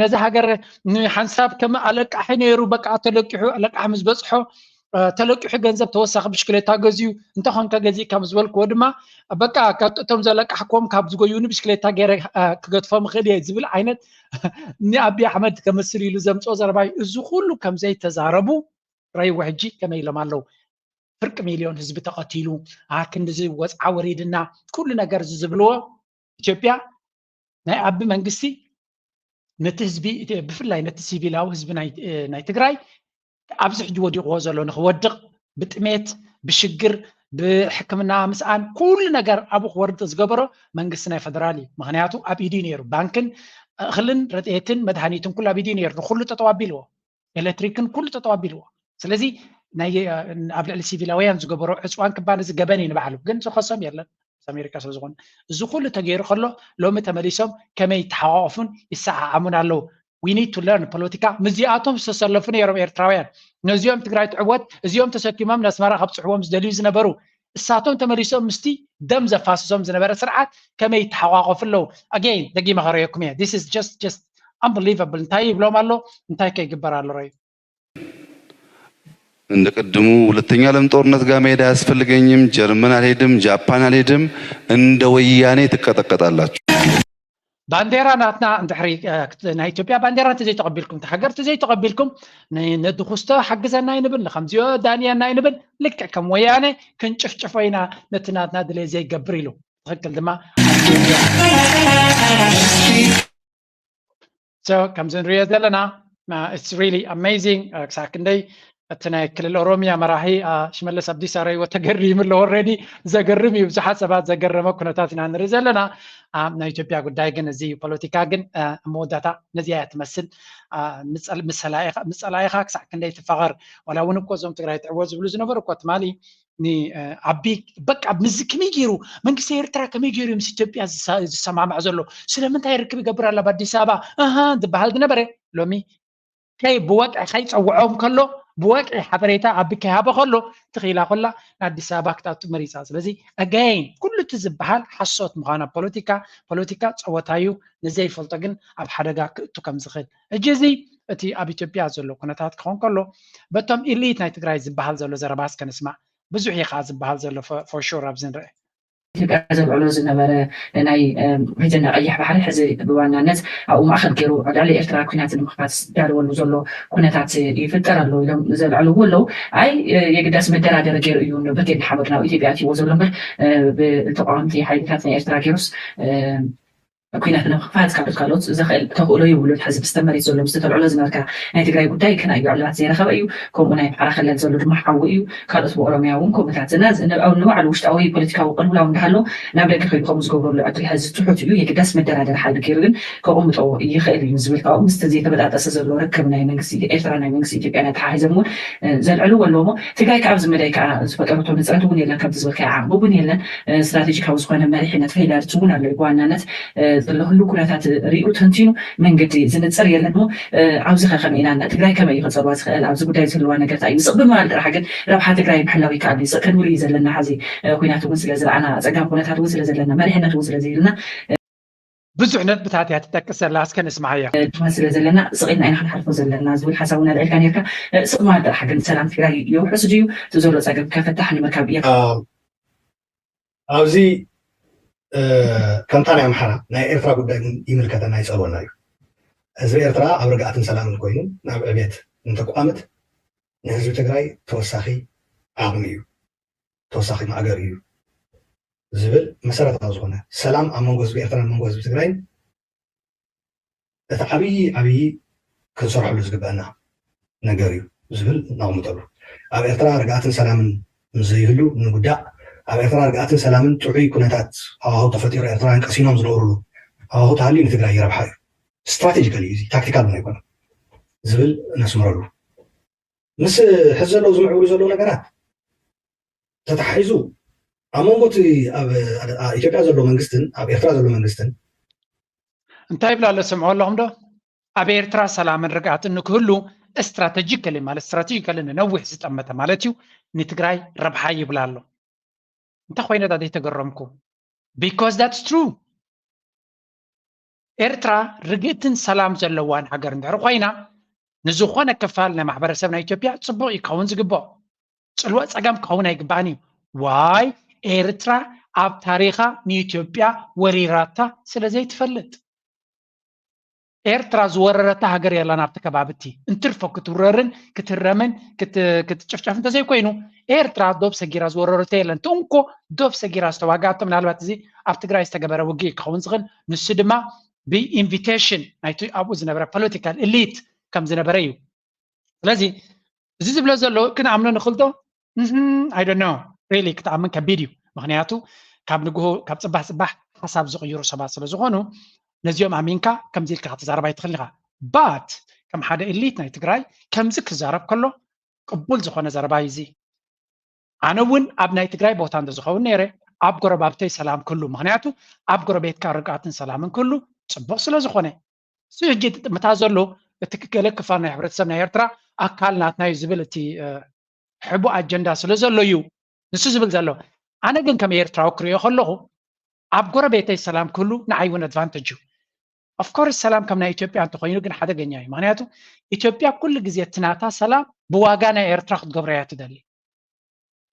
ነዚ ሃገር ንሓንሳብ ከም ኣለቃሒ ነይሩ። በቃ ተለቂሑ ኣለቃሒ ምስ በፅሖ ተለቂሑ ገንዘብ ተወሳኺ ብሽክሌታ ገዝዩ። እንተኾንከ ገዚእካ ምስ በልክዎ ድማ በቃ እቶም ዘለቃሕኮም ካብ ዝጎዩኒ ብሽክሌታ ገይረ ክገድፎም እኽእል እየ ዝብል ዓይነት ንኣብይ ኣሕመድ ከመስል ኢሉ ዘምፅኦ ዘረባ እዩ። እዚ ኩሉ ከም ዘይተዛረቡ ረይዎ ሕጂ ከመይ ኢሎም ኣለዉ? ፍርቂ ሚልዮን ህዝቢ ተቐቲሉ፣ ክንድዚ ወፅዓ ወሪድና ኩሉ ነገር እዚ ዝብልዎ ኢትዮጵያ ናይ ኣቢ መንግስቲ ነቲ ህዝቢ ብፍላይ ነቲ ሲቪላዊ ህዝቢ ናይ ትግራይ ኣብዚ ሕጂ ወዲቕዎ ዘሎ ንክወድቕ ብጥሜት ብሽግር ብሕክምና ምስኣን ኩሉ ነገር ኣብኡ ክወርድ ዝገበሮ መንግስቲ ናይ ፈደራል እዩ። ምክንያቱ ኣብ ኢዱ ነይሩ። ባንክን እኽልን ረድኤትን መድሃኒትን ኩሉ ኣብ ኢዱ ነይሩ። ንኩሉ ጠጠው ኣቢልዎ። ኤሌክትሪክን ኩሉ ጠጠው ኣቢልዎ። ስለዚ ኣብ ልዕሊ ሲቪላውያን ዝገበሮ ዕፅዋን ክባን እዚ ገበን እዩ ንባዕሉ። ግን ዝኸሶም የለን ምስ ኣሜሪካ ስለዝኾነ። እዚ ኩሉ ተገይሩ ከሎ ሎሚ ተመሊሶም ከመይ ይተሓቋቆፉን ይሰዓዓሙን ኣለዉ? We need to learn ፖለቲካ ምስዚኣቶም ዝተሰለፉ ነይሮም ኤርትራውያን። ነዚኦም ትግራይ ትዕወት እዚኦም ተሰኪሞም ነስመራ ከብፅሕዎም ዝደልዩ ዝነበሩ እሳቶም ተመሊሶም ምስቲ ደም ዘፋስሶም ዝነበረ ስርዓት ከመይ ይተሓቋቆፉ ኣለዉ? Again ደጊመ ከረየኩም እየ። This is just just unbelievable። እንታይ ይብሎም ኣሎ? እንታይ ከይግበር ኣሎ? ረዩ እንደ ቅድሙ ሁለተኛ ዓለም ጦርነት ጋር መሄድ አያስፈልገኝም። ጀርመን አልሄድም፣ ጃፓን አልሄድም። እንደ ወያኔ ትቀጠቀጣላችሁ። ባንዴራ ናትና እንድሕሪ ናይ ኢትዮጵያ ባንዴራ እንተዘይተቐቢልኩም፣ እቲ ሃገር እንተዘይተቐቢልኩም ነድኹስቶ ሓግዘና ይንብል፣ ንከምዚዮ ዳንየና ይንብል። ልክዕ ከም ወያነ ክንጭፍጭፎ ኢና፣ ነቲ ናትና ድሌት ዘይገብር ኢሉ። ትኽክል ድማ ከምዚ ንሪኦ ዘለና it's really amazing። ክሳብ ክንደይ እቲ ናይ ክልል ኦሮሚያ መራሒ ሽመለስ ኣብዲሳ ረይዎ ተገሪሙ ኣሎ። Already ዘገርም እዩ። ብዙሓት ሰባት ዘገረመ ኩነታት ኢና ንርኢ ዘለና። ናይ ኢትዮጵያ ጉዳይ ግን እዚ እዩ። ፖለቲካ ግን መወዳእታ ነዚኣ እያ ትመስል። ምስ ጸላኢኻ ክሳዕ ክንደይ ትፋቐር። ዋላ እውን እኮ እዞም ትግራይ ትዕወት ዝብሉ ዝነበሩ እኮ ትማሊ ንኣቢ በቃ ምስዚ ከመይ ገይሩ መንግስቲ ኤርትራ ከመይ ገይሩ ምስ ኢትዮጵያ ዝሰማማዕ ዘሎ? ስለምንታይ ርክብ ይገብር ኣሎ ኣብ ኣዲስ ኣበባ ዝበሃል ዝነበረ ሎሚ ከይ ብወግዒ ከይፀውዖም ከሎ ብወግዒ ሓበሬታ ኣቢ ከይሃበ ከሎ ትኽኢላ ኮላ ንኣዲስ ኣበባ ክትኣቱ መሪፃ። ስለዚ again ኩሉ እቲ ዝበሃል ሓሶት ምዃና ፖለቲካ ፖለቲካ ፀወታ እዩ። ንዘይፈልጦ ግን ኣብ ሓደጋ ክእቱ ከም ዝኽእል ሕጂ እዚ እቲ ኣብ ኢትዮጵያ ዘሎ ኩነታት ክኾን ከሎ በቶም ኢሊት ናይ ትግራይ ዝበሃል ዘሎ ዘረባ እስከ ንስማዕ። ብዙሕ እዩ ከዓ ዝበሃል ዘሎ for sure ኣብዚ ንርአ። ኢትዮጵያ ዘልዕሎ ዝነበረ ናይ ሪጅን ናይ ቀይሕ ባሕሪ ሕዚ ብዋናነት ኣብኡ ማእኸል ገይሩ ኣብ ልዕሊ ኤርትራ ኲናት ንምኽፋት ዝዳለወሉ ዘሎ ኩነታት ይፍጠር ኣሎ ኢሎም ዘልዕልዎ ኣለዉ። ኣይ የግዳስ መደራደሪ ገይሩ እዩ ብርጌድ ንሓመዱ ናብ ኢትዮጵያ ኣትይዎ ዘሎ እምበር ብተቃወምቲ ሓይልታት ናይ ኤርትራ ገይሩስ ኲናት ንምኽፋት ካልኦት ካልኦት ዘኽእል ተኽእሎ የብሉን። ሕዚ ብስተ መሬት ዘሎ ዝተልዕሎ ዝነበርካ ናይ ትግራይ ጉዳይ ከና እዩ ዕላላት ዘይረኸበ እዩ። ከምኡ ናይ ኣምሓራ ክልል ዘሎ ድማ ሓዊ እዩ። ካልኦት ብኦሮሚያ እውን ከምኡታት እና ንባዕሉ ንውሽጣዊ ፖለቲካዊ ቅልውላው እንዳሃሎ ናብ ደገ ከይዱ ከምኡ ዝገብረሉ ዕድል ሕዚ ትሑት እዩ። የግዳስ መደራደሪ ሓይሊ ገይሩ ግን ከቕምጦ ይኽእል እዩ ዝብል ካብኡ ምስቲ ዘይተበጣጠሰ ዘሎ ርክብ ናይ መንግስቲ ኤርትራ ናይ መንግስቲ ኢትዮጵያ ኣተሓሒዞም እውን ዘልዕልዎ ኣለዎ። እሞ ትግራይ ከዓ ኣብዚ መዳይ ከዓ ዝፈጠረቶ ንፅረት እውን የለን። ከምቲ ዝበልካዮ ዓቕሚ እውን የለን። ስትራቴጂካዊ ዝኾነ መሪሕነት ፌይላርት እውን ኣሎ። ብዋናነት ዘሎ ህሉ ኩነታት ሪኡ ተንቲኑ መንገዲ ዝንፅር የለን። እሞ ኣብዚ ከ ከመይ ኢና ትግራይ ከመይ እዩ ክፀልዋ ዝኽእል ኣብዚ ጉዳይ ዝህልዋ ነገር እንታይ እዩ? ስቕ ብምባል ጥራሕ ግን ረብሓ ትግራይ ምሕላው ይከኣል እዩ። ስቕ ክንብል እዩ ዘለና። ሕዚ ኩናት እውን ስለ ዝረኣና፣ ፀጋም ኩነታት እውን ስለ ዘለና፣ መሪሕነት እውን ስለ ዘይብልና ብዙሕ ነጥብታት እያ ትጠቅስ ዘላ። እስከ ንስማዓያ። ድማ ስለ ዘለና ስቕ ኢልና ኢና ክንሓልፎ ዘለና ዝብል ሓሳብ እውን ኣልዒልካ ነርካ። ስቕ ምባል ጥራሕ ግን ሰላም ትግራይ የውሕስ ድዩ? እቲ ዘሎ ፀገም ከ ፍታሕ ንምርካብ እያ። ኣብዚ ከምታ ናይ ኣምሓራ ናይ ኤርትራ ጉዳይ እውን ይምልከተና ይፀልወና እዩ። ህዝቢ ኤርትራ ኣብ ርግኣትን ሰላምን ኮይኑ ናብ ዕቤት እንተቋምት ንህዝቢ ትግራይ ተወሳኺ ዓቕሚ እዩ፣ ተወሳኺ ማእገር እዩ ዝብል መሰረታዊ ዝኾነ ሰላም ኣብ መንጎ ህዝቢ ኤርትራን መንጎ ህዝቢ ትግራይን እቲ ዓብዪ ዓብዪ ክንሰርሐሉ ዝግበአና ነገር እዩ ዝብል ነቕምጠሉ። ኣብ ኤርትራ ርግኣትን ሰላምን ምስ ዘይህሉ ንጉዳእ፣ ኣብ ኤርትራ ርግኣትን ሰላምን ጥዑይ ኩነታት ሃዋህው ተፈጢሩ ኤርትራውያን ቀሲኖም ዝነብሩሉ ሃዋህው ተሃልዩ ንትግራይ ይረብሓ እዩ። ስትራቴጂካሊ እዩ፣ ታክቲካል እውን ኣይኮነን ዝብል ነስምረሉ። ምስ ሕዚ ዘለዉ ዝምዕብሉ ዘለዉ ነገራት ተተሓሒዙ ኣብ መንጎ እቲ ኣብ ኢትዮጵያ ዘሎ መንግስትን ኣብ ኤርትራ ዘሎ መንግስትን እንታይ ይብላ ኣሎ ስምዖ ኣለኹም ዶ? ኣብ ኤርትራ ሰላምን ርግኣትን ንክህሉ strategically ማለት strategically ንነዊሕ ዝጠመተ ማለት እዩ። ንትግራይ ረብሓ ይብላ ኣሎ። እንታይ ኮይነ ዳ ዘይተገረምኩ? Because that's true። ኤርትራ ርግእትን ሰላም ዘለዋን ሃገር እንድሕር ኮይና፣ ንዝኾነ ክፋል ናይ ማሕበረሰብ ናይ ኢትዮጵያ ጽቡቕ እዩ ክኸውን ዝግብኦ። ጽልዋ ጸገም ክኸውን ኣይግባእን እዩ። ዋይ? ኤርትራ ኣብ ታሪኻ ንኢትዮጵያ ወሪራታ ስለ ዘይትፈልጥ። ኤርትራ ዝወረረታ ሃገር የላን ኣብቲ ከባቢ እቲ። እንትርፎ ክትውረርን ክትህረምን ክት- ክትጭፍጨፍ እንተዘይኮይኑ፣ ኤርትራ ዶብ ሰጊራ ዝወረረቶ የለን። እቲ እንኮ ዶብ ሰጊራ ዝተዋጋእቶ ምናልባት እዚ ኣብ ትግራይ ዝተገበረ ውግእ ክኸውን ዝኽእል፣ ንሱ ድማ ብኢንቪቴሽን ናይቲ ኣብኡ ዝነበረ ፖለቲካል ኤሊት ከም ዝነበረ እዩ። ስለዚ እዚ ዝብሎ ዘሎ ክንኣምኖ ንኽእል ዶ? I don't know really፣ ክትኣምን ከቢድ እዩ። ምኽንያቱ ካብ ንግሆ ካብ ጽባሕ ጽባሕ ሓሳብ ዝቕይሩ ሰባት ስለ ዝኾኑ፣ ነዚኦም ኣሚንካ ከምዚ ኢልካ ክትዛረብ ኣይትኽእልን ኢኻ። But ከም ሓደ ኤሊት ናይ ትግራይ ከምዚ ክዛረብ ከሎ ቅቡል ዝኾነ ዘረባ እዩ እዚ። ኣነ እውን ኣብ ናይ ትግራይ ቦታ እንተዝኸውን ነይረ፣ ኣብ ጎረባብተይ ሰላም ክህሉ፣ ምኽንያቱ ኣብ ጎረቤትካ ርግኣትን ሰላምን ክህሉ ጽቡቕ ስለ ዝኾነ። እሱ ሕጂ እቲ ጥምታ ዘሎ እቲ ገለ ክፋል ናይ ሕብረተሰብ ናይ ኤርትራ ኣካል ናትና እዩ ዝብል እቲ ሕቡ ኣጀንዳ ስለ ዘሎ እዩ ንሱ ዝብል ዘሎ። ኣነ ግን ከም ኤርትራዊ ክሪኦ ከለኹ ኣብ ጎረቤተይ ሰላም ክህሉ ንዓይ እውን ኣድቫንተጅ እዩ። Of course ሰላም ከም ናይ ኢትዮጵያ እንተኮይኑ ግን ሓደገኛ እዩ። ምክንያቱ ኢትዮጵያ ኩሉ ግዜ እቲ ናታ ሰላም ብዋጋ ናይ ኤርትራ ክትገብሮ እያ ትደሊ።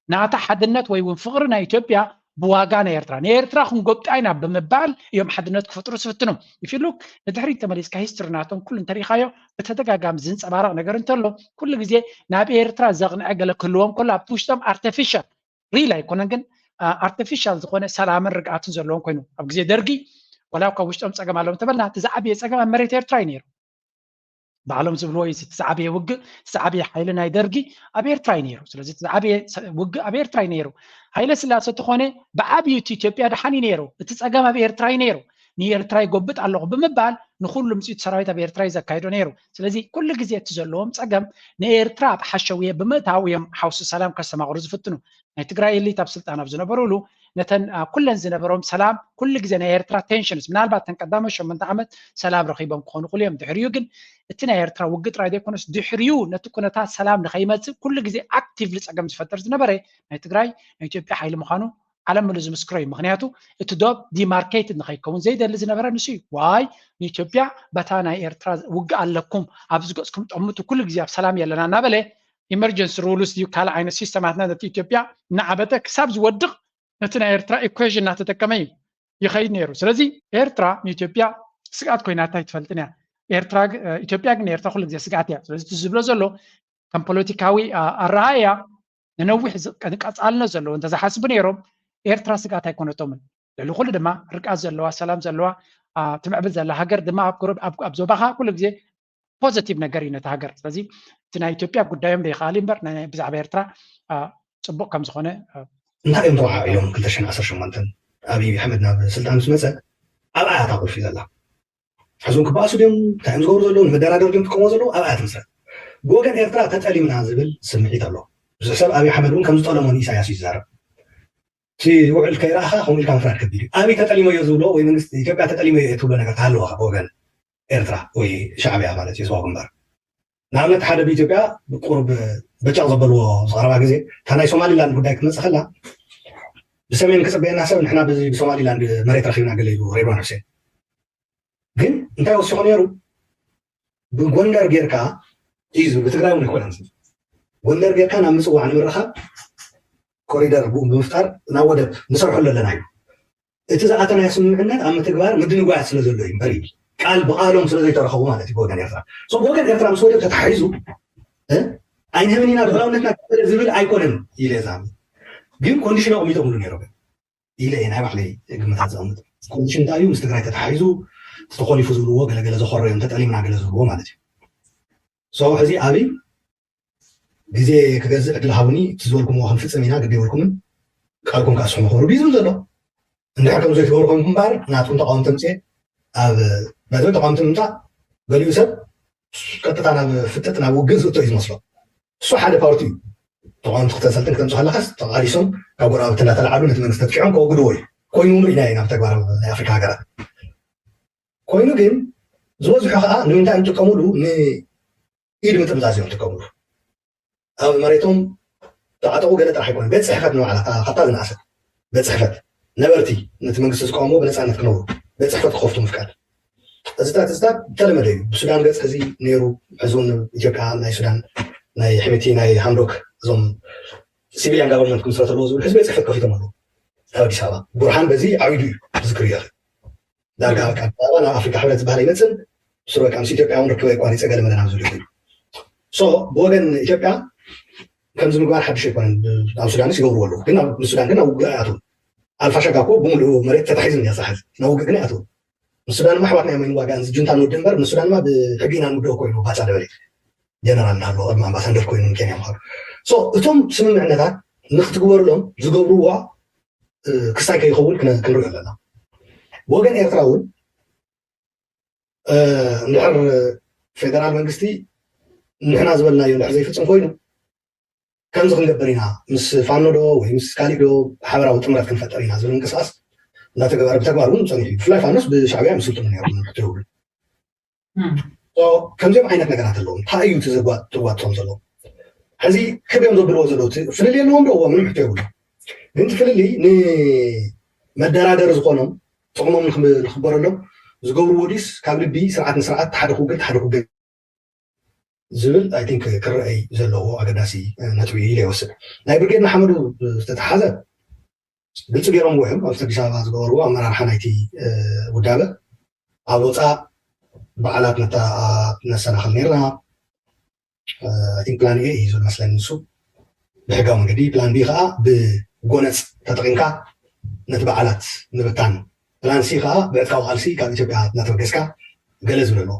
ናታ ሓድነት ወይ እውን ፍቕሪ ናይ ኢትዮጵያ ብዋጋ ናይ ኤርትራ፣ ንኤርትራ ክንጎብጣ ኢና ብምባል እዮም ሓድነት ክፈጥሩ ዝፍትኑ። If you look ንድሕሪት ተመሊስካ ሂስትሪ ናቶም ኩሉ እንተሪኢኻዮ ብተደጋጋሚ ዝንፀባረቕ ነገር እንተሎ ኩሉ ግዜ ናብ ኤርትራ ዘቕንዐ ገለ ክህልዎም ከሎ ኣብቲ ውሽጦም ኣርተፊሻል ሪል ኣይኮነን ግን ኣርተፊሻል ዝኾነ ሰላምን ርግኣትን ዘለዎም ኮይኑ ኣብ ግዜ ደርጊ ወላ ካብ ውሽጦም ፀገም ኣለዎም እንተበልና እቲ ዝዓበየ ፀገም ኣብ መሬት ኤርትራ እዩ ነይሩ። ባዕሎም ዝብልዎ እዩ እቲ ዝዓበየ ውግእ እቲ ዝዓበየ ሓይሊ ናይ ደርጊ ኣብ ኤርትራ እዩ ነይሩ። ስለዚ እቲ ዝዓበየ ውግእ ኣብ ኤርትራ እዩ ነይሩ። ሃይለ ስላሰ ተኾነ ብዓብዩ እቲ ኢትዮጵያ ደሓን እዩ ነይሩ። እቲ ፀገም ኣብ ኤርትራ እዩ ነይሩ። ንኤርትራ ይጎብጥ ኣለኹ ብምባል ንኹሉ ምፅኢት ሰራዊት ኣብ ኤርትራ እዩ ዘካይዶ ነይሩ። ስለዚ ኩሉ ግዜ እቲ ዘለዎም ፀገም ንኤርትራ ኣብ ሓሸውየ ብምእታው እዮም ሓውሲ ሰላም ከስተማቕሩ ዝፍትኑ። ናይ ትግራይ ኤሊት ኣብ ስልጣን ኣብ ዝነበሩሉ ነተን ኩለን ዝነበሮም ሰላም ኩሉ ግዜ ናይ ኤርትራ ቴንሽንስ ምናልባት ተን ቀዳመ ሸሞንተ ዓመት ሰላም ረኺቦም ክኾኑ ክሉ እዮም። ድሕሪኡ ግን እቲ ናይ ኤርትራ ውግእ ጥራይ ዘይኮነስ ድሕሪኡ ነቲ ኩነታት ሰላም ንኸይመፅእ ኩሉ ግዜ ኣክቲቭሊ ፀገም ዝፈጥር ዝነበረ ናይ ትግራይ ናይ ኢትዮጵያ ሓይሊ ምዃኑ ዓለም ምሉ ዝምስክሮ እዩ። ምክንያቱ እቲ ዶብ ዲማርኬትድ ንኸይከውን ዘይደሊ ዝነበረ ንሱ እዩ። ዋይ ንኢትዮጵያ በታ ናይ ኤርትራ ውግእ ኣለኩም ኣብዚ ገፅኩም ጠምቱ ኩሉ ግዜ ኣብ ሰላም የለና እናበለ ኢመርጀንሲ ሩልስ ድዩ ካልእ ዓይነት ሲስተማትና ነቲ ኢትዮጵያ እናዓበጠ ክሳብ ዝወድቕ ነቲ ናይ ኤርትራ ኢኩዌሽን እናተጠቀመ እዩ ይኸይድ ነይሩ። ስለዚ ኤርትራ ንኢትዮጵያ ስግኣት ኮይናታ ኣይትፈልጥን እያ። ኤርትራ ኢትዮጵያ ግን ንኤርትራ ኩሉ ግዜ ስግኣት እያ። ስለዚ እቲ ዝብሎ ዘሎ ከም ፖለቲካዊ ኣረኣእያ ንነዊሕ ቀፃልነት ዘለዎ እንተዝሓስቡ ነይሮም ኤርትራ ስግኣት ኣይኮነቶምን። ልዕሊ ኩሉ ድማ ርግኣት ዘለዋ ሰላም ዘለዋ ትምዕብል ዘላ ሃገር ድማ ኣብ ዞባኻ ኩሉ ግዜ ፖዘቲቭ ነገር እዩ ነቲ ሃገር። ስለዚ እቲ ናይ ኢትዮጵያ ጉዳዮም ዘይከኣል እምበር ብዛዕባ ኤርትራ ፅቡቅ ከም ዝኾነ እንታይ እዮም ተወዓዒሎም ክልተ ሽሕን ዓሰርተ ሸሞንተን ኣብይ ኣሕመድ ናብ ስልጣን ምስ መፀ ኣብኣ እያ እታ ቁልፊ ዘላ። ሕዞም ክበኣሱ ድዮም እንታይ እዮም ዝገብሩ ዘለዉ ንመደራደር ድዮም ክጥቀሙ ዘለዉ ኣብኣ ትምስረት። ብወገን ኤርትራ ተጠሊምና ዝብል ስምዒት ኣሎ። ብዙሕ ሰብ ኣብይ ኣሕመድ እውን ከም ዝጠለሞ ንኢሳያስ እዩ ዝዛረብ። እቲ ውዕል ከይረኣኻ ከምኡ ኢልካ ምፍራድ ከቢድ እዩ። ኣብይ ተጠሊመዮ ዝብሎ ወይ መንግስቲ ኢትዮጵያ ተጠሊመዮ እየ ትብሎ ነገር ተሃለወ ብወገን ኤርትራ ወይ ሻዕብያ ማለት እዩ ህዝባዊ ግንባር። ንኣብነት ሓደ ብኢትዮጵያ ብቁሩብ በጫቕ ዘበልዎ ዝቐረባ ግዜ እታ ናይ ሶማሊላንድ ጉዳይ ክትመፅእ ከላ ብሰሜን ክፅበየና ሰብ ንሕና ብሶማሊላንድ መሬት ረኪብና ገለ ኢሉ ሬድዋን ሑሴን። ግን እንታይ ወሲኹ ነይሩ? ብጎንደር ጌርካ እዩ ብትግራይ እውን ኣይኮነን። ጎንደር ጌርካ ናብ ምፅዋዕ ንምርኻብ ኮሪደር ብምፍጣር ናብ ወደብ ንሰርሐሉ ኣለና እዩ። እቲ ዝኣተናዮ ስምምዕነት ኣብ ምትግባር ምድንጓያት ስለ ዘሎ እዩ እምበር ይብል ቃል ብቃሎም ስለ ዘይተረኸቡ ማለት እዩ ብወገን ኤርትራ። ብወገን ኤርትራ ምስ ወደብ ተታሒዙ ኣይንህብን ኢና ልኡላውነትና ክበለ ዝብል ኣይኮነን ኢለ ዛሚ ግን ኮንዲሽን ኣቕሚጦምሉ ነይሮም ኢለ ናይ ባዕለይ ግምታት ዘቐምጥ። ኮንዲሽን እንታይ እዩ ምስ ትግራይ ተታሒዙ ተኾሊፉ ዝብልዎ ገለገለ ዘኾረዮም ተጠሊምና ገለ ዝብልዎ ማለት እዩ። ሕዚ ኣብይ ግዜ ክገዝእ ዕድል ሃቡኒ እቲ ዝበልኩምዎ ክንፍፅም ኢና ግዲ የብልኩምን ቃልኩም ከዓ ስሕሙ ክብሩ ድዩ ዝብል ዘሎ። እንድሕር ከም ዘይትገብሩ ኮንኩም እምበኣር ናትኩም ተቃወምቲ ምፅኤ ኣብ ናይዞም ተቃወምቲ ምምፃእ ገሊኡ ሰብ ቀጥታ ናብ ፍጥጥ ናብ ውግእ ዝእቶ እዩ ዝመስሎ። እሱ ሓደ ፓርቲ እዩ። ተቃወምቲ ክተሰልጥን ክተምፁ ከለካስ ተቃሊሶም ካብ ጎረባብቲ እናተለዓሉ ነቲ መንግስቲ ተጥቂዖም ከወግድዎ እዩ። ኮይኑ እውን ኢና ኢና ብተግባር ናይ ኣፍሪካ ሃገራት ኮይኑ ግን ዝበዝሑ ከዓ ንምንታይ እንጥቀሙሉ ኢድ ምጥምዛዝ እዮም ዝጥቀምሉ። ኣብ መሬቶም ተዓጠቑ ገለ ጥራሕ ኣይኮነን፣ ቤት ፅሕፈት ንባዕላ እታ ካብታ ዝነኣሰት ቤት ፅሕፈት ነበርቲ ነቲ መንግስቲ ዝቃወምዎ ብነፃነት ክነብሩ ቤት ፅሕፈት ክኸፍቱ ምፍቃድ። እዚታት እዚታት ዝተለመደ እዩ። ብሱዳን ገፅ ሕዚ ነይሩ። ሕዚ እውን ኢትዮጵያ ናይ ሱዳን ናይ ሕሚቲ ናይ ሃምዶክ እዞም ሲቪሊያን ጋቨርንመንት ክምስረተለዎ ዝብል ሕዚ ቤት ፅሕፈት ከፊቶም ኣለዉ ኣብ ኣዲስ ኣበባ። ቡርሃን በዚ ዓቢዱ እዩ ዝክር ይኽእል። ዳርጋ በቃ ኣዲስ ኣበባ ናብ ኣፍሪካ ሕብረት ዝበሃል ኣይመፅን። ብስሩ በቃ ምስ ኢትዮጵያ እውን ርክበ የቋሪፀ ገለ መለ ናብ ዝብል ይኽእል እዩ። ሶ ብወገን ኢትዮጵያ ከምዚ ምግባር ሓድሽ ኣይኮነን። ኣብ ሱዳንስ ይገብርዎ ኣለዉ፣ ግን ኣብ ሱዳን ግን ኣብ ውግእ ኣይኣትውን። ኣልፋሸጋ እኮ ብምሉኡ መሬት ተታሒዙ እኒኣ ሳሕል ናብ ውግእ ግን ኣይኣትውን። ምስ ሱዳን ድማ ኣሕዋትና እዮም ኣይንዋጋእን፣ እዚ ጁንታ ንወዲ እምበር ምስ ሱዳን ድማ ብሕጊ ኢና ንውድኦ ኮይኑ ባጫ ደበሌ ጀነራል እናሃለዎ ቅድሚ ኣምባሳደር ኮይኑ ንኬንያ ምኻዱ። ሶ እቶም ስምምዕነታት ንክትግበርሎም ዝገብርዎ ክስታይ ከይኸውን ክንሪኦ ኣለና። ብወገን ኤርትራ እውን እንድሕር ፌደራል መንግስቲ ንሕና ዝበልናዮ እንድሕር ዘይፍፅም ኮይኑ ከምዚ ክንገብር ኢና፣ ምስ ፋኖ ዶ ወይ ምስ ካሊእ ዶ ሓበራዊ ጥምረት ክንፈጥር ኢና ዝብል ምንቅስቃስ እናተገበረ ብተግባር እውን ፀኒሑ እዩ። ብፍላይ ፋኖስ ብሻዕብያ ምስልጥኑ ነይሮም ሕቶ የብሉን። ከምዚኦም ዓይነት ነገራት ኣለዎም። እንታይ እዩ እቲ ዘጓጥዋቶም ዘለዎም? ሕዚ ክብዮም ዘብልዎ ዘለዉ ፍልልይ ኣለዎም ዶ? እዎ፣ ምንም ሕቶ የብሉ። ግን እቲ ፍልልይ ንመደራደሪ ዝኾኖም ጥቕሞም ንክበረሎም ዝገብርዎ ድዩስ ካብ ልቢ ስርዓት ንስርዓት ተሓደ ክውግን ተሓደ ክውግን ዝብል ኣይ ቲንክ ክረኣይ ዘለዎ ኣገዳሲ ነጥቢ እዩ ኢለ ይወስድ። ናይ ብርጌድ ንሓመዱ ዝተተሓዘ ግልፂ ገይሮምዎ እዮም። ኣብዚ ኣዲስ ኣበባ ዝገበርዎ ኣመራርሓ ናይቲ ውዳበ ኣብ ወፃእ በዓላት ነሰናኸል ነርና። ቲንክ ፕላን ኤ እዩ ዝብል መስለኒ ንሱ ብሕጋዊ መንገዲ። ፕላን ቢ ከዓ ብጎነፅ ተጠቒምካ ነቲ በዓላት ምብታን። ፕላን ሲ ከዓ ብዕጥቃዊ ቃልሲ ካብ ኢትዮጵያ እናተበገስካ ገለ ዝብል ኣለዎ።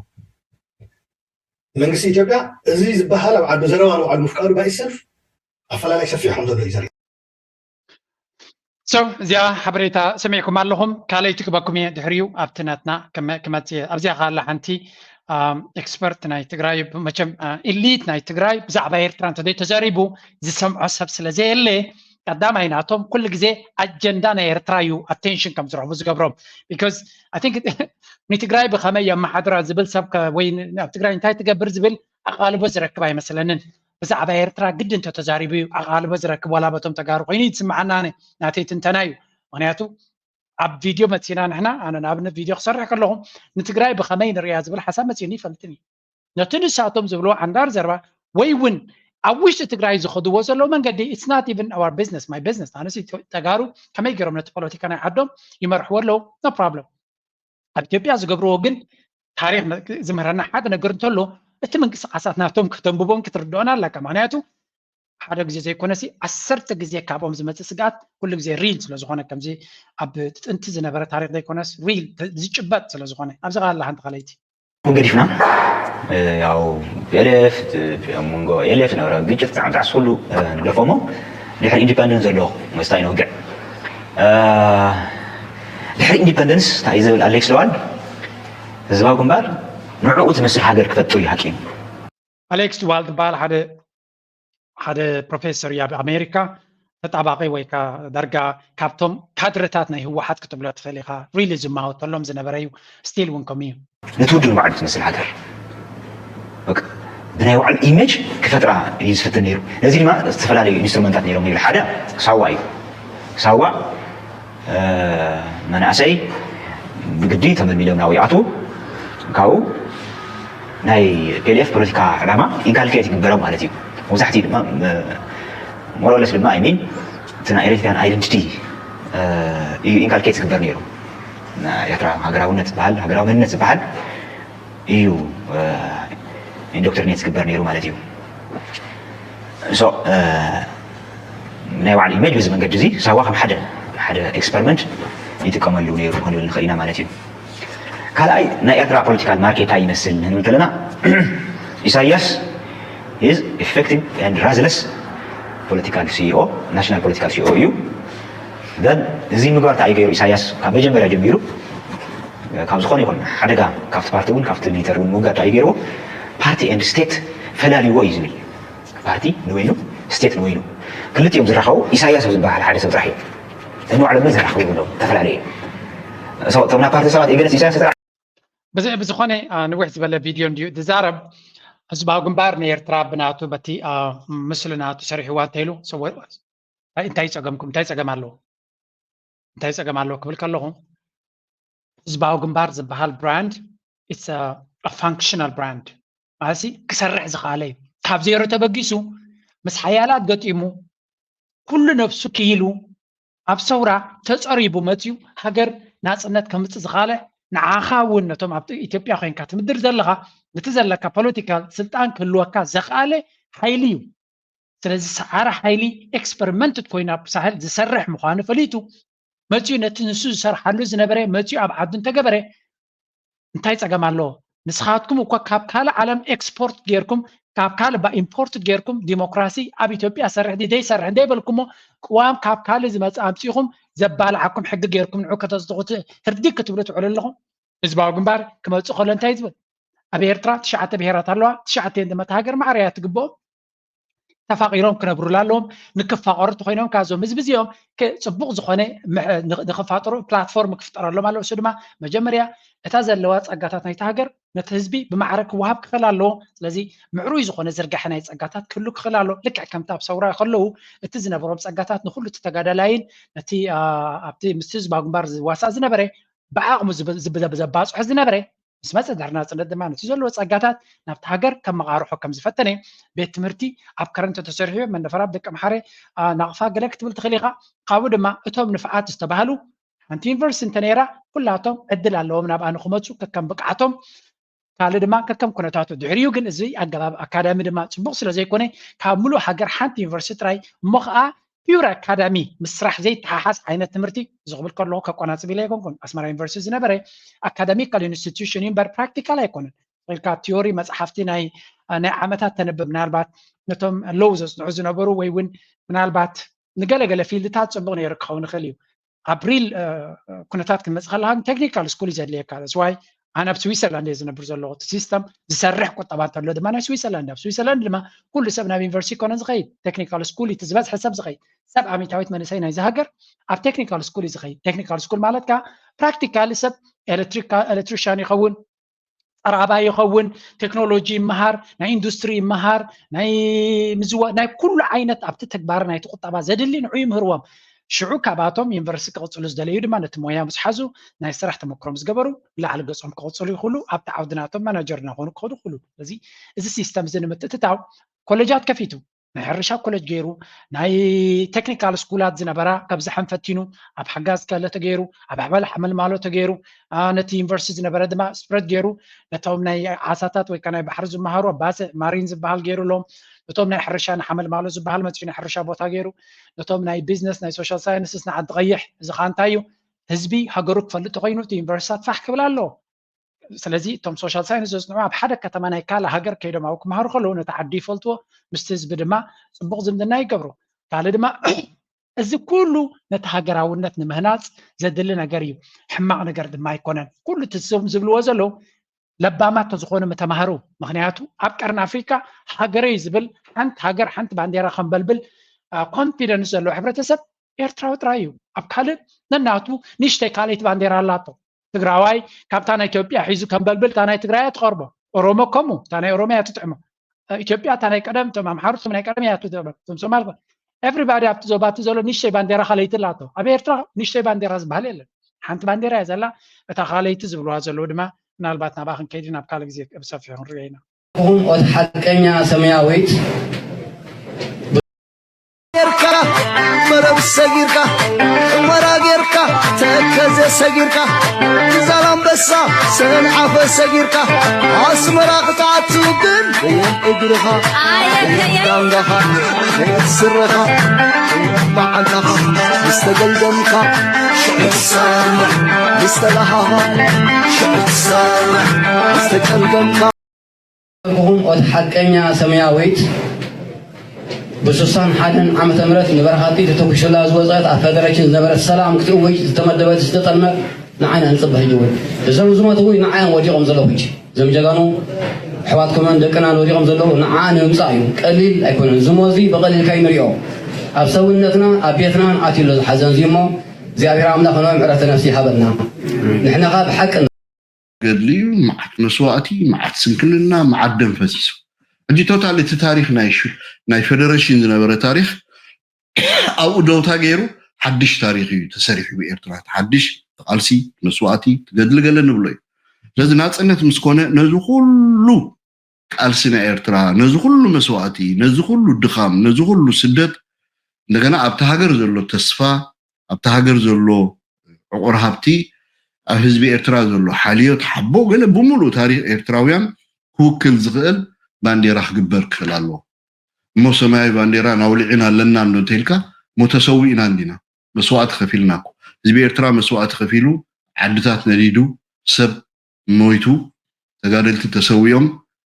መንግስቲ ኢትዮጵያ እዚ ዝበሃል ኣብ ዓዱ ዘረባ ንባዕሉ ምፍቃዱ ባይ ሰልፍ ኣፈላላይ ሰፊሕ ከም ዘሎ እዩ ዘርኢ። ሰው እዚኣ ሓበሬታ ሰሚዕኩም ኣለኹም። ካልኣይቲ ክበኩም እየ ድሕሪኡ ኣብቲ ናትና ክመፅእ እየ። ኣብዚኣ ካላ ሓንቲ ኤክስፐርት ናይ ትግራይ መቸም ኢሊት ናይ ትግራይ ብዛዕባ ኤርትራ እንተዘይ ተዘሪቡ ዝሰምዖ ሰብ ስለ ዘየለ ቀዳማይ ናቶም ኩሉ ግዜ ኣጀንዳ ናይ ኤርትራ እዩ ኣቴንሽን ከም ዝረኽቡ ዝገብሮም። ቢካዝ ኣይ ቲንክ ንትግራይ ብኸመይ የመሓድራ ዝብል ሰብ ወይ ኣብ ትግራይ እንታይ ትገብር ዝብል ኣቓልቦ ዝረክብ ኣይመስለንን። ብዛዕባ ኤርትራ ግዲ እንተተዛሪቡ እዩ ኣቓልቦ ዝረክብ ዋላ በቶም ተጋሩ ኮይኑ እዩ ዝስምዓና። ኣነ ናተይ ትንተና እዩ። ምክንያቱ ኣብ ቪድዮ መፂና ንሕና ኣነ ንኣብነት ቪድዮ ክሰርሕ ከለኹም ንትግራይ ብኸመይ ንሪያ ዝብል ሓሳብ መፂኒ ይፈልጥን እዩ። ነቲ ንሳቶም ዝብልዎ ዓንዳር ዘረባ ወይ እውን ኣብ ውሽጢ ትግራይ ዝኸድዎ ዘለዉ መንገዲ it's not even our business my business ኣነስ ተጋሩ ከመይ ገይሮም ነቲ ፖለቲካ ናይ ዓዶም ይመርሕዎ ኣለዉ no problem። ኣብ ኢትዮጵያ ዝገብርዎ ግን ታሪክ ዝምህረና ሓደ ነገር እንተሎ እቲ ምንቅስቃሳት ናቶም ከተንብቦን ክትርድኦን ኣለካ። ምክንያቱ ሓደ ግዜ ዘይኮነሲ ዓሰርተ ግዜ ካብኦም ዝመፅእ ስግኣት ኩሉ ግዜ ሪል ስለዝኾነ ከምዚ ኣብ ጥንቲ ዝነበረ ታሪክ ዘይኮነስ ሪል ዝጭበጥ ስለዝኾነ ኣብዚ ካላ ሓንቲ ካልኣይቲ ገዲፍና ያው ፒኤልኤፍ መንጎ ኤልኤፍ ነበረ ግጭት ብጣዕሚ ጣዕስ ኩሉ ንገፎሞ ድሕሪ ኢንዲፐንደንስ ዘሎ መስታይ ነውግዕ ድሕሪ ኢንዲፐንደንስ እንታይ ዝብል ኣሌክስ ለዋል ህዝባዊ ግንባር ንዕኡ ትመስል ሃገር ክፈጥሩ ይሃቂኑ። ኣሌክስ ዱዋል ዝበሃል ሓደ ሓደ ፕሮፌሰር እዩ ኣብ ኣሜሪካ ተጣባቂ ወይ ካ ዳርጋ ካብቶም ካድረታት ናይ ህወሓት ክትብሎ ትኽእል ኢኻ ሪሊ ዝማወተሎም ዝነበረ እዩ። ስቲል እውን ከምኡ እዩ። ነቲ ውድብ ንባዕሉ ትመስል ሃገር ብናይ ባዕሉ ኢሜጅ ክፈጥራ እዩ ዝፍትን ነይሩ። ነዚ ድማ ዝተፈላለዩ ኢንስትሩመንታት ነይሮም ይብል ሓደ ሳዋ እዩ። ሳዋ መናእሰይ ብግዲ ተመልሚሎም ናብኡ ይኣትዉ። ካብኡ ናይ ፒኤልኤፍ ፖለቲካ ዕላማ ኢንካልኬት ይግበሮም ማለት እዩ። መብዛሕትኡ ድማ ሞሮለስ ድማ ኣይሚን እቲ ናይ ኤሪትሪያን ኣይደንቲቲ እዩ ኢንካልኬት ዝግበር ነይሩ። ኤርትራ ሃገራውነት ዝበሃል ሃገራዊ መንነት ዝበሃል እዩ ኢንዶክትሪኔት ዝግበር ነይሩ ማለት እዩ። ናይ ባዕሉ ኢሜጅ በዚ መንገዲ እዚ ሳዋ ከም ሓደ ሓደ ኤክስፐሪመንት ይጥቀመሉ ነይሩ ክንብል ንኽእል ኢና ማለት እዩ። ካልኣይ ናይ ኤርትራ ፖለቲካል ማርኬት እንታይ ይመስል ንብል እንተለና ኢሳያስ is effective and ruthless political CEO national political CEO እዩ። then እዚ ምግባር እንታይ ገይሩ ኢሳያስ ካብ መጀመርያ ጀሚሩ ካብ ዝኾነ ይኹን ሓደጋ ካብቲ ፓርቲ እውን ካብቲ ሚሊተሪ እውን ምውጋድ እንታይ ገይርዎ ፓርቲ and state ፈላልይዎ እዩ ዝብል ፓርቲ ንበይኑ ስቴት ንበይኑ ክልቲኦም ዝራኸቡ ኢሳያስ ኣብ ዝበሃል ሓደ ሰብ ጥራሕ እዩ። ንባዕሎም እውን ዘራኽቡ ይብሎም ተፈላለዩ እዮም። እቶም ናብ ፓርቲ ሰባት ኤገለስ ኢሳያስ ጥራሕ ብዝኾነ ንውሕ ዝበለ ቪድዮ እንድዩ ዝዛረብ። ህዝባዊ ግንባር ንኤርትራ ብናቱ በቲ፣ አ፣ ምስሉ ናቱ ሰሪሕዋ እንተኢሉ፣ ሰወ-፣ እንታይ ጸገምኩም? እንታይ ጸገም ኣለዎ? እንታይ ጸገም ኣለዎ ክብል ከለኹ፣ ህዝባዊ ግንባር ዝበሃል ብራንድ፣ it's a, a functional brand። ማለትሲ ክሰርሕ ዝኸኣለ እዩ። ካብ ዜሮ ተበጊሱ ምስ ሓያላት ገጢሙ፣ ኩሉ ነብሱ ክኢሉ፣ ኣብ ሰውራ ተጸሪቡ መጺኡ ሃገር ናጽነት ከምጽእ ዝኸኣለ፣ ንዓኻ እውን ነቶም ኣብ ኢትዮጵያ ኮይንካ ትምድር ዘለኻ፣ ነቲ ዘለካ ፖለቲካል ስልጣን ክህልወካ ዘኽኣለ ሓይሊ እዩ። ስለዚ ሰዓረ ሓይሊ ኤክስፐሪመንት ኮይኑ ኣብ ሳሕል ዝሰርሕ ምዃኑ ፈሊጡ መጺኡ ነቲ ንሱ ዝሰርሓሉ ዝነበረ መጺኡ ኣብ ዓዱ እንተገበረ እንታይ ጸገም ኣለዎ? ንስኻትኩም እኮ ካብ ካልእ ዓለም ኤክስፖርት ጌርኩም ካብ ካልእ ባ ኢምፖርት ጌርኩም ዲሞክራሲ ኣብ ኢትዮጵያ ሰርሕ ድዩ ዘይሰርሕ እንተይበልኩሞ ቅዋም ካብ ካልእ ዝመጽእ ኣምጺኹም ዘባልዓኩም ሕጊ ጌርኩም ንዑ ከተጽድቑ ት-፣ ህርዲ ክትብሉ ትውዕሉ ኣለኹም። ህዝባዊ ግንባር ክመጽእ ከሎ እንታይ ዝብል? ኣብ ኤርትራ ትሽዓተ ብሄራት ኣለዋ። ትሽዓተ ድማ እታ ሃገር ማዕረ እያ ትግብኦም። ተፋቒሮም ክነብሩላ ኣለዎም። ንክፋቐሩ እንተኾይኖም ካብዞም ህዝቢ እዚኦም ክ-፣ ጽቡቕ ዝኾነ ምሕ-፣ ን-፣ ንክፋጠሩ ፕላትፎርም ክፍጠረሎም ኣለዎ። እሱ ድማ መጀመርያ እታ ዘለዋ ጸጋታት ናይቲ ሃገር ነቲ ህዝቢ ብማዕረ ክወሃብ ክኽእል ኣለዎ። ስለዚ ምዕሩይ ዝኾነ ዝርጋሐ ናይ ጸጋታት ክህሉ ክኽእል ኣለዎ። ልክዕ ከምቲ ኣብ ሰውራ ከለዉ እቲ ዝነበሮም ጸጋታት ንኹሉ እቲ ተጋዳላይን ነቲ፣ አ፣ ኣብቲ ምስቲ ህዝባዊ ግንባር ዝዋሳእ ዝነበረ ብዓቕሙ ዝብ-፣ ዝብ-፣ ዘባጽሖ ዝነበረ ምስ መጸ ድሕሪ ናጽነት ድማ ነቲ ዘለዎ ጸጋታት ናብቲ ሃገር ከመቓርሖ ከም ዝፈተነ ቤት ትምህርቲ ኣብ ከረን ተተሰሪሑ መንደፈራ ኣብ ደቂ ኣምሓረ፣ አ፣ ናቕፋ ገለ ክትብል ትኽእል ኢኻ። ካብኡ ድማ እቶም ንፍዓት ዝተባህሉ ሓንቲ ዩኒቨርሲቲ እንተነይራ ኩላቶም ዕድል ኣለዎም ናብኣ ንክመጹ ከከም ብቅዓቶም፣ ካልእ ድማ ከከም ኩነታቱ። ድሕሪኡ ግን እዚ ኣገባብ ኣካዳሚ ድማ ጽቡቕ ስለ ዘይኮነ ካብ ምሉእ ሃገር ሓንቲ ዩኒቨርሲቲ ጥራይ እሞ ኸኣ ፒውር ኣካዳሚ ምስ ስራሕ ዘይተሓሓዝ ዓይነት ትምህርቲ እዚ ክብል ከለኹ ከቆናጽብ ኢለ ኣይኮንኩን። ኣስመራ ዩኒቨርሲቲ ዝነበረ ኣካዳሚካል ኢንስቲትዩሽን እዩ እምበር ፕራክቲካል ኣይኮነን። ኢልካ ቲዮሪ መጽሓፍቲ ናይ፣ ናይ ዓመታት ተንብብ ምናልባት ነቶም ሎው ዘጽንዑ ዝነበሩ ወይ እውን ምናልባት ንገለገለ ፊልድታት ጽቡቕ ነይሩ ክኸውን ይኽእል እዩ። ኣብ ሪል፣ እ፣ ኩነታት ክንመጽእ ከለኻ ግን ቴክኒካል ስኩል እዩ ዘድልየካ። That's why ኣነ ኣብ ስዊዘርላንድ እየ ዝነብር ዘለኹ። እቲ ሲስተም ዝሰርሕ ቁጠባ እንተሎ ድማ ናይ ስዊዘርላንድ፣ ኣብ ስዊዘርላንድ ድማ ኩሉ ሰብ ናብ ዩኒቨርሲቲ ይኮነ ዝኸይድ፣ ቴክኒካል ስኩል እቲ ዝበዝሐ ሰብ ዝኸይድ። ሰብ ኣሚታዊት መንእሰይ ናይዚ ሃገር ኣብ ቴክኒካል ስኩል እዩ ዝኸይድ። ቴክኒካል ስኩል ማለት ከዓ ፕራክቲካሊ ሰብ ኤሌክትሪካ-፣ ኤሌክትሪሻን ይኸውን፣ ጸራባይ ይኸውን፣ ቴክኖሎጂ ይመሃር፣ ናይ ኢንዱስትሪ ይመሃር፣ ናይ ምዝዋ-፣ ናይ ኩሉ ዓይነት ኣብቲ ተግባር ናይቲ ቁጠባ ዘድሊ ንዑ ይምህርዎም። ሽዑ ካብኣቶም ዩኒቨርሲቲ ክቕጽሉ ዝደለዩ ድማ ነቲ ሞያ ምስ ሓዙ ናይ ስራሕ ተመክሮ ምስ ገበሩ ንላዕሊ ገጾም ክቕጽሉ ይኽእሉ፣ ኣብቲ ዓውዲ ናቶም ማናጀር እናኾኑ ክኸዱ ይኽእሉ። ስለዚ እዚ ሲስተም እዚ ንምትእትታው ኮሌጃት ከፊቱ፣ ናይ ሕርሻ ኮሌጅ ገይሩ፣ ናይ ቴክኒካል ስኩላት ዝነበራ ከብዝሐን ፈቲኑ፣ ኣብ ሓጋዝ ከለ ተገይሩ፣ ኣብ ኣሕባል ሓመልማሎ ተገይሩ፣ አ፣ ነቲ ዩኒቨርሲቲ ዝነበረ ድማ ስፕረድ ገይሩ፣ ነቶም ናይ ዓሳታት ወይ ከዓ ናይ ባሕሪ ዝመሃሩ ኣብ ባጽዕ ማሪን ዝበሃል ገይሩ ኣለዎም። ነቶም ናይ ሕርሻ ንሓመልማሎ ዝበሃል መጺኡ ናይ ሕርሻ ቦታ ገይሩ፣ ነቶም ናይ ቢዝነስ ናይ ሶሻል ሳይንስስ ንዓዲ ቀይሕ፣ እዚ ከዓ እንታይ እዩ? ህዝቢ ሃገሩ ክፈልጥ ተኮይኑ እቲ ዩኒቨርሲታት ፋሕ ክብል ኣለዎ። ስለዚ እቶም ሶሻል ሳይንስ ዘጽንዑ ኣብ ሓደ ከተማ ናይ ካልእ ሃገር ከይዶም ኣብኡ ክመሃሩ ከለዉ ነቲ ዓዲ ይፈልጥዎ፣ ምስቲ ህዝቢ ድማ ጽቡቕ ዝምድና ይገብሩ። ካልእ ድማ እዚ ኩሉ ነቲ ሃገራውነት ንምህናጽ ዘድሊ ነገር እዩ። ሕማቕ ነገር ድማ ኣይኮነን። ኩሉ እቲ ዝብልዎ ዘለዉ ለባማት ተዝኾኑ ምተማህሩ። ምኽንያቱ ኣብ ቀርኒ ኣፍሪካ ሃገረይ ዝብል ሓንቲ ሃገር ሓንቲ ባንዴራ ከንበልብል፣ አ፣ ኮንፊደንስ ዘለዎ ሕብረተሰብ ኤርትራዊ ጥራይ እዩ። ኣብ ካልእ ነናቱ ንእሽተይ ካልኣይቲ ባንዴራ ኣላቶ። ትግራዋይ ካብታ ናይ ኢትዮጵያ ሒዙ ከንበልብል እታ ናይ ትግራይ እያ ትቐርቦ። ኦሮሞ ከምኡ እታ ናይ ኦሮሚያ እያ ትጥዕሞ። ኢትዮጵያ እታ ናይ ቀደም፣ እቶም ኣምሓሩ እቶም ናይ ቀደም እያ ትጥዕሞ። እቶም ሶማል ኮ-፣ ኤቭሪባዲ ኣብቲ ዞባ እቲ ዘሎ ንእሽተይ ባንዴራ ካልኣይቲ ኣላቶ። ኣብ ኤርትራ ንእሽተይ ባንዴራ ዝበሃል የለን። ሓንቲ ባንዴራ እያ ዘላ። እታ ካልኣይቲ ዝብልዋ ዘለዉ ድማ ምናልባት ናብኣ ክንከይድ ናብ ካልእ ግዜ ብሰፊሑ ክንሪኦ ኢና። ኹም ኦት ሓቀኛ ሰማያዊት ጌርካ፣ መረብ ሰጊርካ፣ ሑመራ ጌርካ፣ ተከዘ ሰጊርካ፣ ዛላምበሳ ሰንዓፈ ሰጊርካ፣ ኣስመራ ክትኣቱ ግን በየን እግርኻ፣ ኣየከየ። በየን ዳንጋኻ፣ በየን ስረኻ፣ በየን መዓንጣኻ፣ ምስ ተገልደምካ፣ ሽዑ ትሰምዕ፣ ምስ ተለሃኻ፣ ሽዑ ትሰምዕ፣ ምስ ተጨልገምካ። ኹም ኦት ሓቀኛ ሰማያዊት ብስሳን ሓደን ዓመተ ምህረት ንበረኻቲ ተተኩሱላ ዝወጸት ኣብ ፈደረሽን ዝነበረት ሰላም ክትእውጅ ዝተመደበት ዝተጠልመት ንዓይና ንጽበ። ሕጂ እውን እዞም ዝሞት እውን ንዓዮም ወዲቖም ዘለዉ ሕጂ እዞም ጀጋኑ ኣሕዋትኩምን ደቅናን ወዲቖም ዘለዉ ንዓ ንምምጻእ እዩ። ቀሊል ኣይኮነን። ዝሞት እዚ ብቐሊል ካይንሪኦ። ኣብ ሰውነትና ኣብ ቤትናን ኣትዩ ኣሎ ዝሓዘን እዚ እሞ እግዚኣብሔር ኣምላኽ ንኦም ዕረፍተ ነፍሲ ይሃበልና። ንሕና ኸኣ ብሓቂ ገድሊ እዩ፣ መዓት መስዋእቲ፣ መዓት ስንክልና፣ መዓት ደም ፈሲሱ። ሕጂ ቶታል እቲ ታሪኽ ናይ ሽ- ናይ ፌደሬሽን ዝነበረ ታሪኽ ኣብኡ ደውታ ገይሩ ሓድሽ ታሪኽ እዩ ተሰሪሑ ብኤርትራ። እቲ ሓድሽ እቲ ቃልሲ፣ እቲ መስዋእቲ፣ እቲ ገድሊ ገለ ንብሎ እዩ። ስለዚ ናፅነት ምስ ኮነ ነዚ ኩሉ ቃልሲ ናይ ኤርትራ፣ ነዚ ኩሉ መስዋእቲ፣ ነዚ ኩሉ ድኻም፣ ነዚ ኩሉ ስደት እንደገና ኣብቲ ሃገር ዘሎ ተስፋ፣ ኣብቲ ሃገር ዘሎ ዕቑር ሃብቲ፣ ኣብ ህዝቢ ኤርትራ ዘሎ ሓልዮት ሓቦ ገለ ብምሉእ ታሪኽ ኤርትራውያን ክውክል ዝኽእል ባንዴራ ክግበር ክኽእል ኣለዎ። እሞ ሰማያዊ ባንዴራ ናውልዕን ኣለና እንዶ እንተኢልካ እሞ ተሰዊእና እንዲና፣ መስዋእቲ ከፊልና እኮ። ህዝቢ ኤርትራ መስዋእቲ ከፊሉ፣ ዓድታት ነዲዱ፣ ሰብ ሞይቱ፣ ተጋደልቲ ተሰዊኦም፣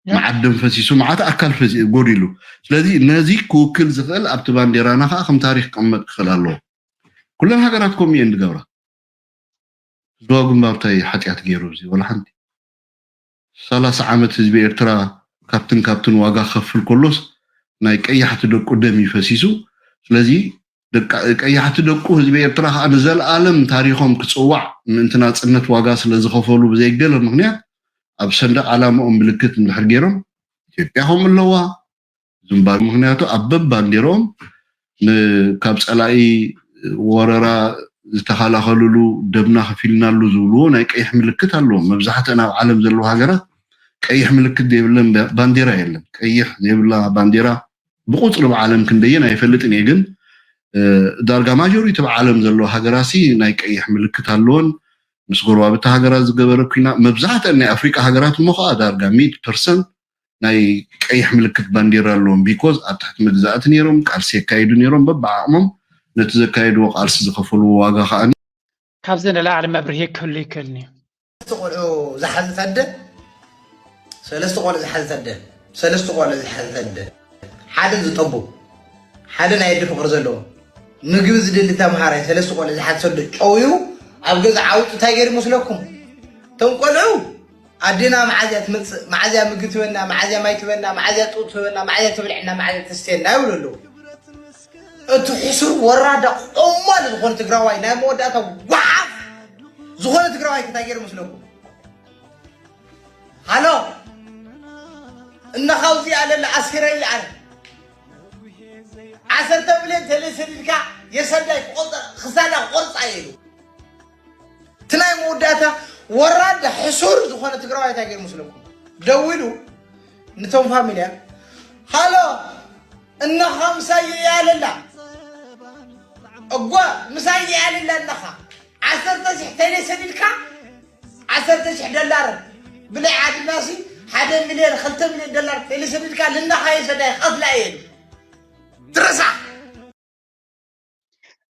መዓት ደም ፈሲሱ፣ መዓት ኣካል ፈሲ- ጎዲሉ። ስለዚ ነዚ ክውክል ዝኽእል ኣብቲ ባንዴራና ከዓ ከም ታሪክ ክቕመጥ ክኽእል ኣለዎ። ኩለን ሃገራት ከምኡ እየን ዝገብራ። ህዝባዊ ግንባር እንታይ ሓጢኣት ገይሩ? እዚ ወላ ሓንቲ። ሰላሳ ዓመት ህዝቢ ኤርትራ ካብትን ካብትን ዋጋ ክኸፍል ከሎስ ናይ ቀያሕቲ ደቁ ደም እዩ ፈሲሱ። ስለዚ ደቃ- ቀያሕቲ ደቁ ህዝቢ ኤርትራ ከዓ ንዘለኣለም ታሪኾም ክፅዋዕ ምእንቲ ናፅነት ዋጋ ስለ ዝኸፈሉ ብዘይገለ ምኽንያት ኣብ ሰንደቅ ዓላማኦም ምልክት እንድሕር ገይሮም ኢትዮጵያ ከምኡ ኣለዋ ዝምባል። ምኽንያቱ ኣብ በብ ባንዴርኦም ን- ካብ ፀላኢ ወረራ ዝተኸላኸልሉ ደምና ከፊልናሉ ዝብልዎ ናይ ቀይሕ ምልክት ኣለዎም። መብዛሕትአን ኣብ ዓለም ዘለዋ ሃገራት ቀይሕ ምልክት ዘይብለን ባ- ባንዴራ የለን። ቀይሕ ዘይብላ ባንዴራ ብቁፅሪ ብዓለም ክንደየን ኣይፈልጥን እየ፣ ግን እ፣ ዳርጋ ማጆሪቲ ኣብ ዓለም ዘለዋ ሃገራሲ ናይ ቀይሕ ምልክት ኣለወን። ምስ ጎረባብቲ ሃገራት ዝገበረ ኩና መብዛሕትአን ናይ ኣፍሪቃ ሃገራት እሞ ከዓ ዳርጋ ሚእቲ ፐርሰንት ናይ ቀይሕ ምልክት ባንዴራ ኣለዎም። ቢኮዝ ኣብ ትሕቲ መግዛእቲ ነይሮም፣ ቃልሲ የካይዱ ነይሮም። በብዓቕሞም ነቲ ዘካየድዎ ቃልሲ ዝኸፈልዎ ዋጋ ከዓ ካብዚ ንላዕሊ መብርሂ ክህሉ ይክእልኒ። ሰለስተ ቆልዑ ዝሓዘት ኣደ ሰለስተ ቆልዑ ዝሓዘት ኣደ ሰለስተ ቆልዑ ዝሓዘት ኣደ ሓደ ዝጠቡ ሓደ ናይ ኣደ ፍቕሪ ዘለዎ ምግቢ ዝደሊ ተምሃራይ ሰለስተ ቆልዑ ዝሓዘት ኣደ ጨውዩ ኣብ ገዛ ዓውጡ እንታይ ገይሩ ይመስለኩም? እቶም ቆልዑ ኣዴና መዓዝያ ትመፅእ፣ መዓዝያ ምግቢ ትበና፣ መዓዝያ ማይ ትበና፣ መዓዝያ ጡጥ ትበና፣ መዓዝያ ትብልዕና፣ መዓዝያ ተስትየና ይብሉ ኣለዉ። እቲ ሕሱር ወራዳ ቆማል ዝኾነ ትግራዋይ ናይ መወዳእታ ጓሓፍ ዝኾነ ትግራዋይ እንታይ ገይሩ መስለኩም? ሃሎ እነኻ ውዚ ኣለለ ኣሲረይ ኣነ ዓሰርተ ሚልዮን ተለይ ሰዲድካ የሰዳይ ክቆርፃ- ክሳዳ ክቆርፃ እየ ኢሉ እቲ ናይ መወዳእታ ወራዳ ሕሱር ዝኾነ ትግራዋይ እንታይ ገይሩ መስለኩም? ደዊሉ ንቶም ፋሚልያ ሃሎ እነኻ ምሳይ እያ ኣለላ እጓ ምሳይ እያ ኣለላ እነኻ ዓሰርተ ሽሕ ተይለ ሰዲድካ ዓሰርተ ሽሕ ደላር ብናይ ዓድናሲ ሓደ ሚልዮን ክልተ ሚልዮን ደላር ተይለ ሰዲድካ ልናኻ የሰዳይ ኸፍላ እየ ትረሳ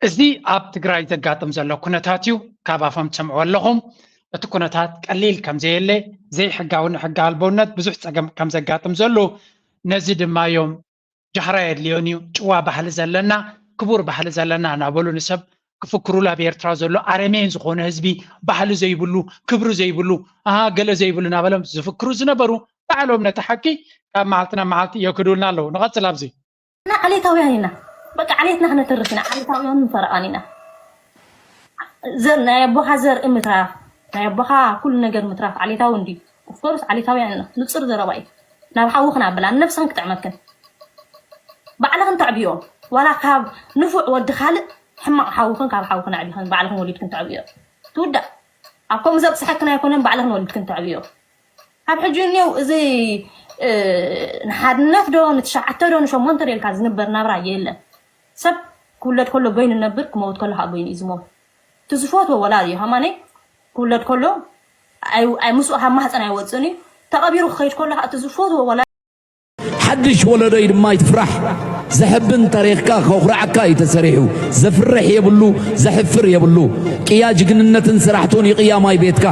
እዚ ኣብ ትግራይ ዘጋጥም ዘሎ ኩነታት እዩ። ካብ ኣፎም ትሰምዕዎ ኣለኹም። እቲ ኩነታት ቀሊል ከም ዘየለ፣ ዘይሕጋዊ ንሕጊ ኣልቦነት ብዙሕ ፀገም ከም ዘጋጥም ዘሎ ነዚ ድማ እዮም ጃህራ የድልዮን እዩ። ጭዋ ባህሊ ዘለና፣ ክቡር ባህሊ ዘለና እናበሉ ንሰብ ክፍክሩሉ ኣብ ኤርትራ ዘሎ ኣረሜን ዝኾነ ህዝቢ ባህሊ ዘይብሉ፣ ክብሪ ዘይብሉ፣ ኣሃ ገለ ዘይብሉ እናበሎም ዝፍክሩ ዝነበሩ ባዕሎም ነቲ ሓቂ ካብ መዓልቲ ናብ መዓልቲ የክዱልና ኣለዉ። ንቐፅል ኣብዚ። ንሕና ዓሌታውያን ኢና። በቃ ዓሌትና ክነተርፍ ኢና። ዓሌታውያንን ፈረቓን ኢና። ዘር ናይ ኣቦኻ ዘርኢ ምትራፍ ናይ ኣቦኻ ኩሉ ነገር ምትራፍ ዓሌታዊ እንድዩ። ኦፍኮርስ ዓሌታውያን ኢና። ንጹር ዘረባ እዩ። ናብ ሓዊ ክናብላ ንነብስኽን ክጥዕመክን ባዕልኽን ተዕብዮ። ዋላ ካብ ንፉዕ ወዲ ካልእ ሕማቕ ሓውኽን ካብ ሓውኽን ኣዕቢኽን ባዕልኽን ወሊድክን ተዕብዮ። ትውዳእ ኣብ ከምኡ ዘብፅሐክን ኣይኮነን ባዕልኽን ወሊድክን ተዕብዮ። ካብ ሕጂ እኒው እዚ ንሓድነት ዶ ንትሽዓተ ዶ ንሸሞንተ ዶ ኢልካ ዝንበር ናብራ የለን። ሰብ ክውለድ ከሎ በይኑ ነብር ክመውት ከሎ ከዓ በይኑ እዩ ዝመውት። እቲ ዝፈትዎ ወላዲ እዩ ሃማነይ ክውለድ ከሎ ምስኡ ካብ ማህፀን ኣይወፅእን እዩ ተቐቢሩ ክኸይድ ከሎ ከዓ እቲ ዝፈትዎ ወላዲ ሓድሽ ወለዶ እዩ ድማ ይትፍራሕ። ዘሕብን ታሪኽካ ከኹርዓካ እዩ ተሰሪሑ። ዘፍርሕ የብሉ፣ ዘሕፍር የብሉ። ቅያ ጅግንነትን ስራሕቱን እዩ ቅያማይ ቤትካ።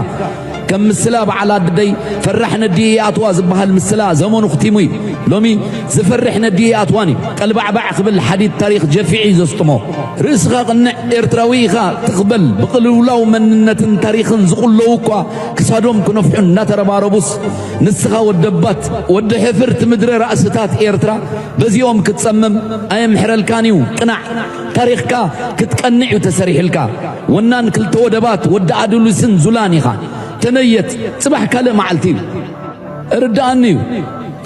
ከም ምስላ በዓል ኣደይ ፈራሕ ነዲኡ ይኣትዋ ዝበሃል ምስላ ዘመኑ ክቲሙ እዩ። ሎሚ ዝፈርሕ ነዲኡ ይኣትዋን እዩ። ቀልባዕባዕ ክብል ሓዲድ ታሪኽ ጀፊዑ እዩ ዘስጥሞ። ርእስኻ ቅንዕ ኤርትራዊ ኢኻ ትኽበል ብቕልውላው መንነትን ታሪኽን ዝቑለዉ እኳ ክሳዶም ክነፍሑ እናተረባረቡስ ንስኻ ወደባት ወዲ ሕፍርቲ ምድሪ ራእስታት ኤርትራ በዚኦም ክትጸምም ኣየምሕረልካን እዩ። ቅናዕ ታሪኽካ ክትቀንዕ እዩ ተሰሪሕልካ። ወናን ክልተ ወደባት ወዲ ኣዱሊስን ዙላን ኢኻ። ተነየት ጽባሕ ካልእ መዓልቲ እዩ። እርድኣኒ እዩ።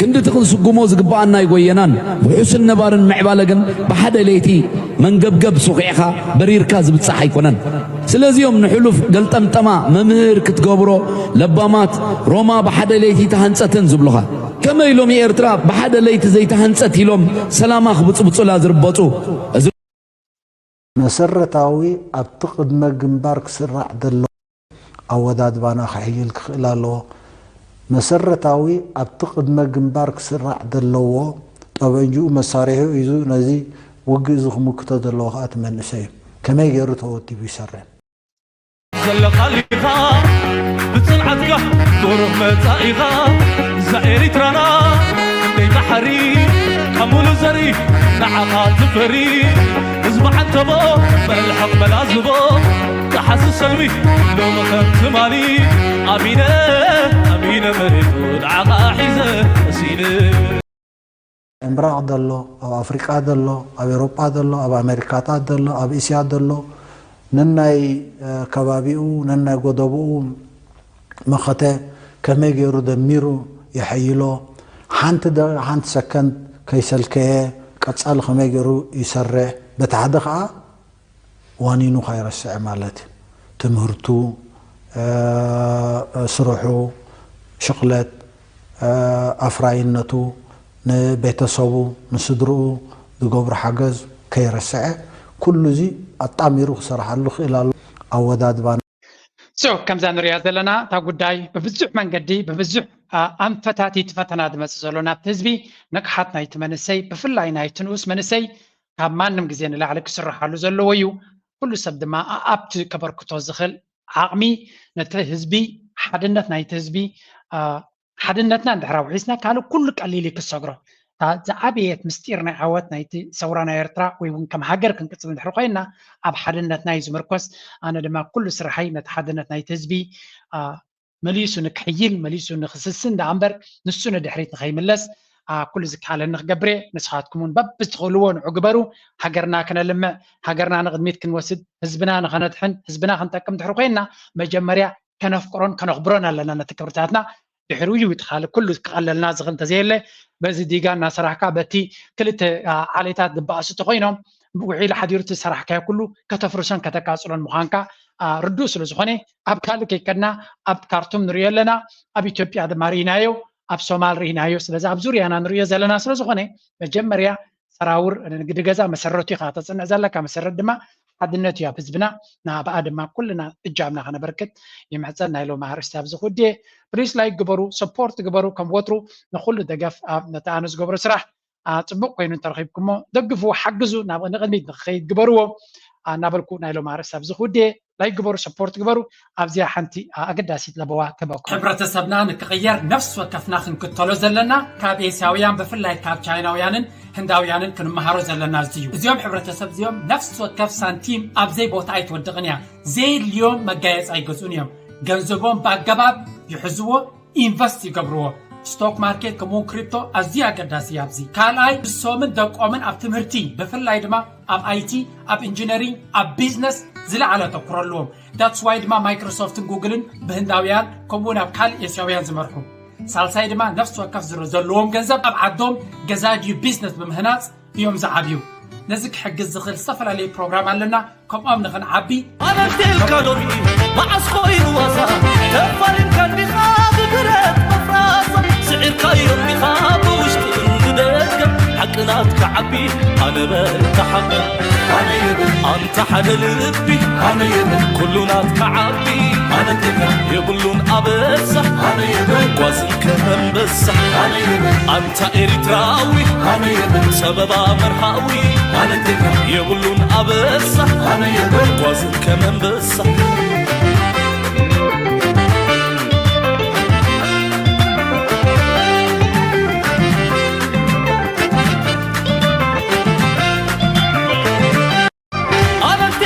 ክንድቲ ክንስጉሞ ዝግብኣና ኣይጎየናን። ውሑስን ነባርን ምዕባለ ግን ብሓደ ለይቲ መንገብገብ ሱኺዕኻ በሪርካ ዝብጻሕ ኣይኮነን። ስለዚ'ዮም ንሕሉፍ ገልጠምጠማ መምህር ክትገብሮ ለባማት ሮማ ብሓደ ለይቲ ተሃንጸትን ዝብሉኻ። ከመይ ሎሚ ኤርትራ ብሓደ ለይቲ ዘይተሃንጸት ኢሎም ሰላማ ክብጽብጹላ ዝርበጹ? እዚ መሰረታዊ ኣብቲ ቅድመ ግንባር ክስራዕ ዘለዎ ኣወዳድባና ክሕይል ክኽእል ኣለዎ። መሰረታዊ ኣብቲ ቅድመ ግንባር ክስራዕ ዘለዎ ጠበንጅኡ መሳርሒኡ ሒዙ ነዚ ውግእ እዚ ክምክቶ ዘለዎ ከኣ እቲ መንእሰይ እዩ። ከመይ ገይሩ ተወዲቡ ይሰርሕ? ዘለኻ ሊኻ ብጽንዓትካ ብሩህ መጻኢኻ እዛ ኤሪትራና ደይ ባሕሪ ካብ ሙሉ ዘሪ ንዓኻ ትፈሪ ህዝቢ ዓንተቦ መልሕቕ መላዝቦ ጸሓሲ ሰልሚ ሎሚ ከም ትማሊ ኣሚነ ኣሚነ መሬቱ ንዓኻ ሒዘ መሲለ ዕምራቕ ዘሎ፣ ኣብ ኣፍሪቃ ዘሎ፣ ኣብ ኤውሮጳ ዘሎ፣ ኣብ ኣሜሪካታት ዘሎ፣ ኣብ እስያ ዘሎ ነናይ ከባቢኡ ነናይ ጎደብኡ መኸተ ከመይ ገይሩ ደሚሩ የሐይሎ፣ ሓንቲ ደ ሓንቲ ሰከንድ ከይሰልከየ ቀጻሊ ከመይ ገይሩ ይሰርሕ፣ በቲ ሓደ ከኣ ዋኒኑ ከይረስዕ ማለት እዩ። ትምህርቱ፣ ስርሑ፣ ሽቕለት፣ ኣፍራይነቱ፣ ንቤተሰቡ፣ ንስድርኡ ዝገብሮ ሓገዝ ከይረስዐ ኩሉ እዚ ኣጣሚሩ ክሰርሓሉ ክእል ኣሎ። ኣወዳድባ So ከምዛ ንሪኣ ዘለና እታ ጉዳይ ብብዙሕ መንገዲ ብብዙሕ ኣንፈታት እዩ እቲ ፈተና ዝመፅእ ዘሎ ናብቲ ህዝቢ። ንቕሓት ናይቲ መንእሰይ ብፍላይ ናይቲ ንኡስ መንእሰይ ካብ ማንም ግዜ ንላዕሊ ክስርሓሉ ዘለዎ እዩ። ኩሉ ሰብ ድማ ኣኣብቲ ከበርክቶ ዝኽእል ዓቕሚ ነቲ ህዝቢ ሓድነት ናይቲ ህዝቢ ሓድነትና እንድሕር ኣውሒስና ካልእ ኩሉ ቀሊል እዩ ክሰግሮ። እታ ዝዓበየት ምስጢር ናይ ዓወት ናይቲ ሰውራ ናይ ኤርትራ ወይ እውን ከም ሃገር ክንቅጽል እንድሕር ኮይንና ኣብ ሓድነትና እዩ ዝምርኮስ። ኣነ ድማ ኩሉ ስርሐይ ነቲ ሓድነት ናይቲ ህዝቢ መሊሱ ንክሕይል መሊሱ ንክስስን ደኣ እምበር ንሱ ንድሕሪት ንከይምለስ ኩሉ ዝከኣለኒ ክገብር እየ። ንስኻትኩም እውን በብትኽእልዎ ንዑ ግበሩ። ሃገርና ክነልምዕ፣ ሃገርና ንቕድሚት ክንወስድ፣ ህዝብና ንኸነድሕን፣ ህዝብና ክንጠቅም ድሕሪ ኮይንና መጀመርያ ከነፍቅሮን ከነኽብሮን ኣለና ነቲ ክብርታትና። ድሕሪኡ እዩ እቲ ካልእ ኩሉ ክቐለልና ዝኽእል እንተዘየለ በዚ ዲጋ እናሰራሕካ በቲ ክልተ ዓሌታት ዝበኣሱ እንተኾይኖም ውዒሉ ሓዲሩ እቲ ዝሰራሕካዮ ኩሉ ከተፍርሶን ከተቃፅሎን ምዃንካ ርዱእ ስለ ዝኾነ ኣብ ካልእ ከይከድና ኣብ ካርቱም ንሪኦ ኣለና፣ ኣብ ኢትዮጵያ ድማ ርኢናዮ፣ ኣብ ሶማል ርኢናዮ። ስለዚ ኣብ ዙርያና ንሪኦ ዘለና ስለ ዝኾነ መጀመርያ ሰራውር ንግዲ ገዛ መሰረቱ ኢኻ ተፅንዕ ዘለካ። መሰረት ድማ ሓድነት እዩ ኣብ ህዝብና። ንኣብኣ ድማ ኩልና እጃምና ከነበርክት ይምሕፀን። ናይ ሎሚ ኣርእስቲ ኣብዚ ክውድእ እየ። ፕሊስ ላይክ ግበሩ፣ ሰፖርት ግበሩ። ከም ወትሩ ንኹሉ ደገፍ ኣብ ነቲ ኣነ ዝገብሮ ስራሕ አ፣ ፅቡቅ ኮይኑ እንተረኺብኩሞ ደግፍዎ፣ ሓግዙ፣ ናብ ንቅድሚት ንክኸይድ ግበርዎ አ፣ እናበልኩ ናይ ሎም ኣርእስቲ ኣብዚ ክውድእ እየ። ላይክ ግበሩ፣ ሰፖርት ግበሩ። ኣብዚኣ ሓንቲ አ፣ ኣገዳሲት ለበዋ ክህበኩም። ሕብረተሰብና ንክቕየር ነፍሲ ወከፍና ክንክተሎ ዘለና ካብ ኤስያውያን ብፍላይ ካብ ቻይናውያንን ህንዳውያንን ክንመሃሮ ዘለና እዚ እዩ። እዚኦም ሕብረተሰብ እዚኦም ነፍሲ ወከፍ ሳንቲም ኣብ ዘይ ቦታ ኣይትወድቕን እያ። ዘየድልዮም መጋየፂ ኣይገዝኡን እዮም። ገንዘቦም ብኣገባብ ይሕዝዎ፣ ኢንቨስት ይገብርዎ። ስቶክ ማርኬት ከምኡውን ክሪፕቶ ኣዝዩ ኣገዳሲ እዩ ኣብዚ። ካልኣይ ንሶምን ደቆምን ኣብ ትምህርቲ ብፍላይ ድማ ኣብ ኣይቲ፣ ኣብ ኢንጂነሪንግ፣ ኣብ ቢዝነስ ዝለዓለ ኣተኩሮ ኣለዎም። ዳትስ ዋይ ድማ ማይክሮሶፍትን ጉግልን ብህንዳውያን ከምኡውን ኣብ ካልእ ኤስያውያን ዝመርሑ። ሳልሳይ ድማ ነፍሲ ወከፍ ዝረ ዘለዎም ገንዘብ ኣብ ዓዶም ገዛ ድዩ ቢዝነስ ብምህናፅ እዮም ዝዓብዩ። ነዚ ክሕግዝ ዝኽእል ዝተፈላለየ ፕሮግራም ኣለና። ከምኦም ንኽንዓቢ ኣበርቲልካ ሎሚ መዓስ ኮይኑ ዋዛ ተፋሊምካ እንዲኻ ብብረት መፍራስ ስዒርካዮ እንዲኻ ብውሽጥን ብደገ ሓቂ ናትካ ዓቢ ኣነ በል ተሓቢ ኣነ ይብል ኣንታ ሓደ ልቢ ኣነ ይብል ኩሉ ናትካ ዓቢ ኣነ ቴጋ የብሉን ኣበሳ ኣነ ይብል ጓዝን ከመንበሳ ኣነ ይብል ኣንታ ኤሪትራዊ ኣነ ይብል ጸበባ መርሃዊ ኣነ ቴጋ የብሉን ኣበሳ ኣነ ይብል ጓዝን ከመንበሳ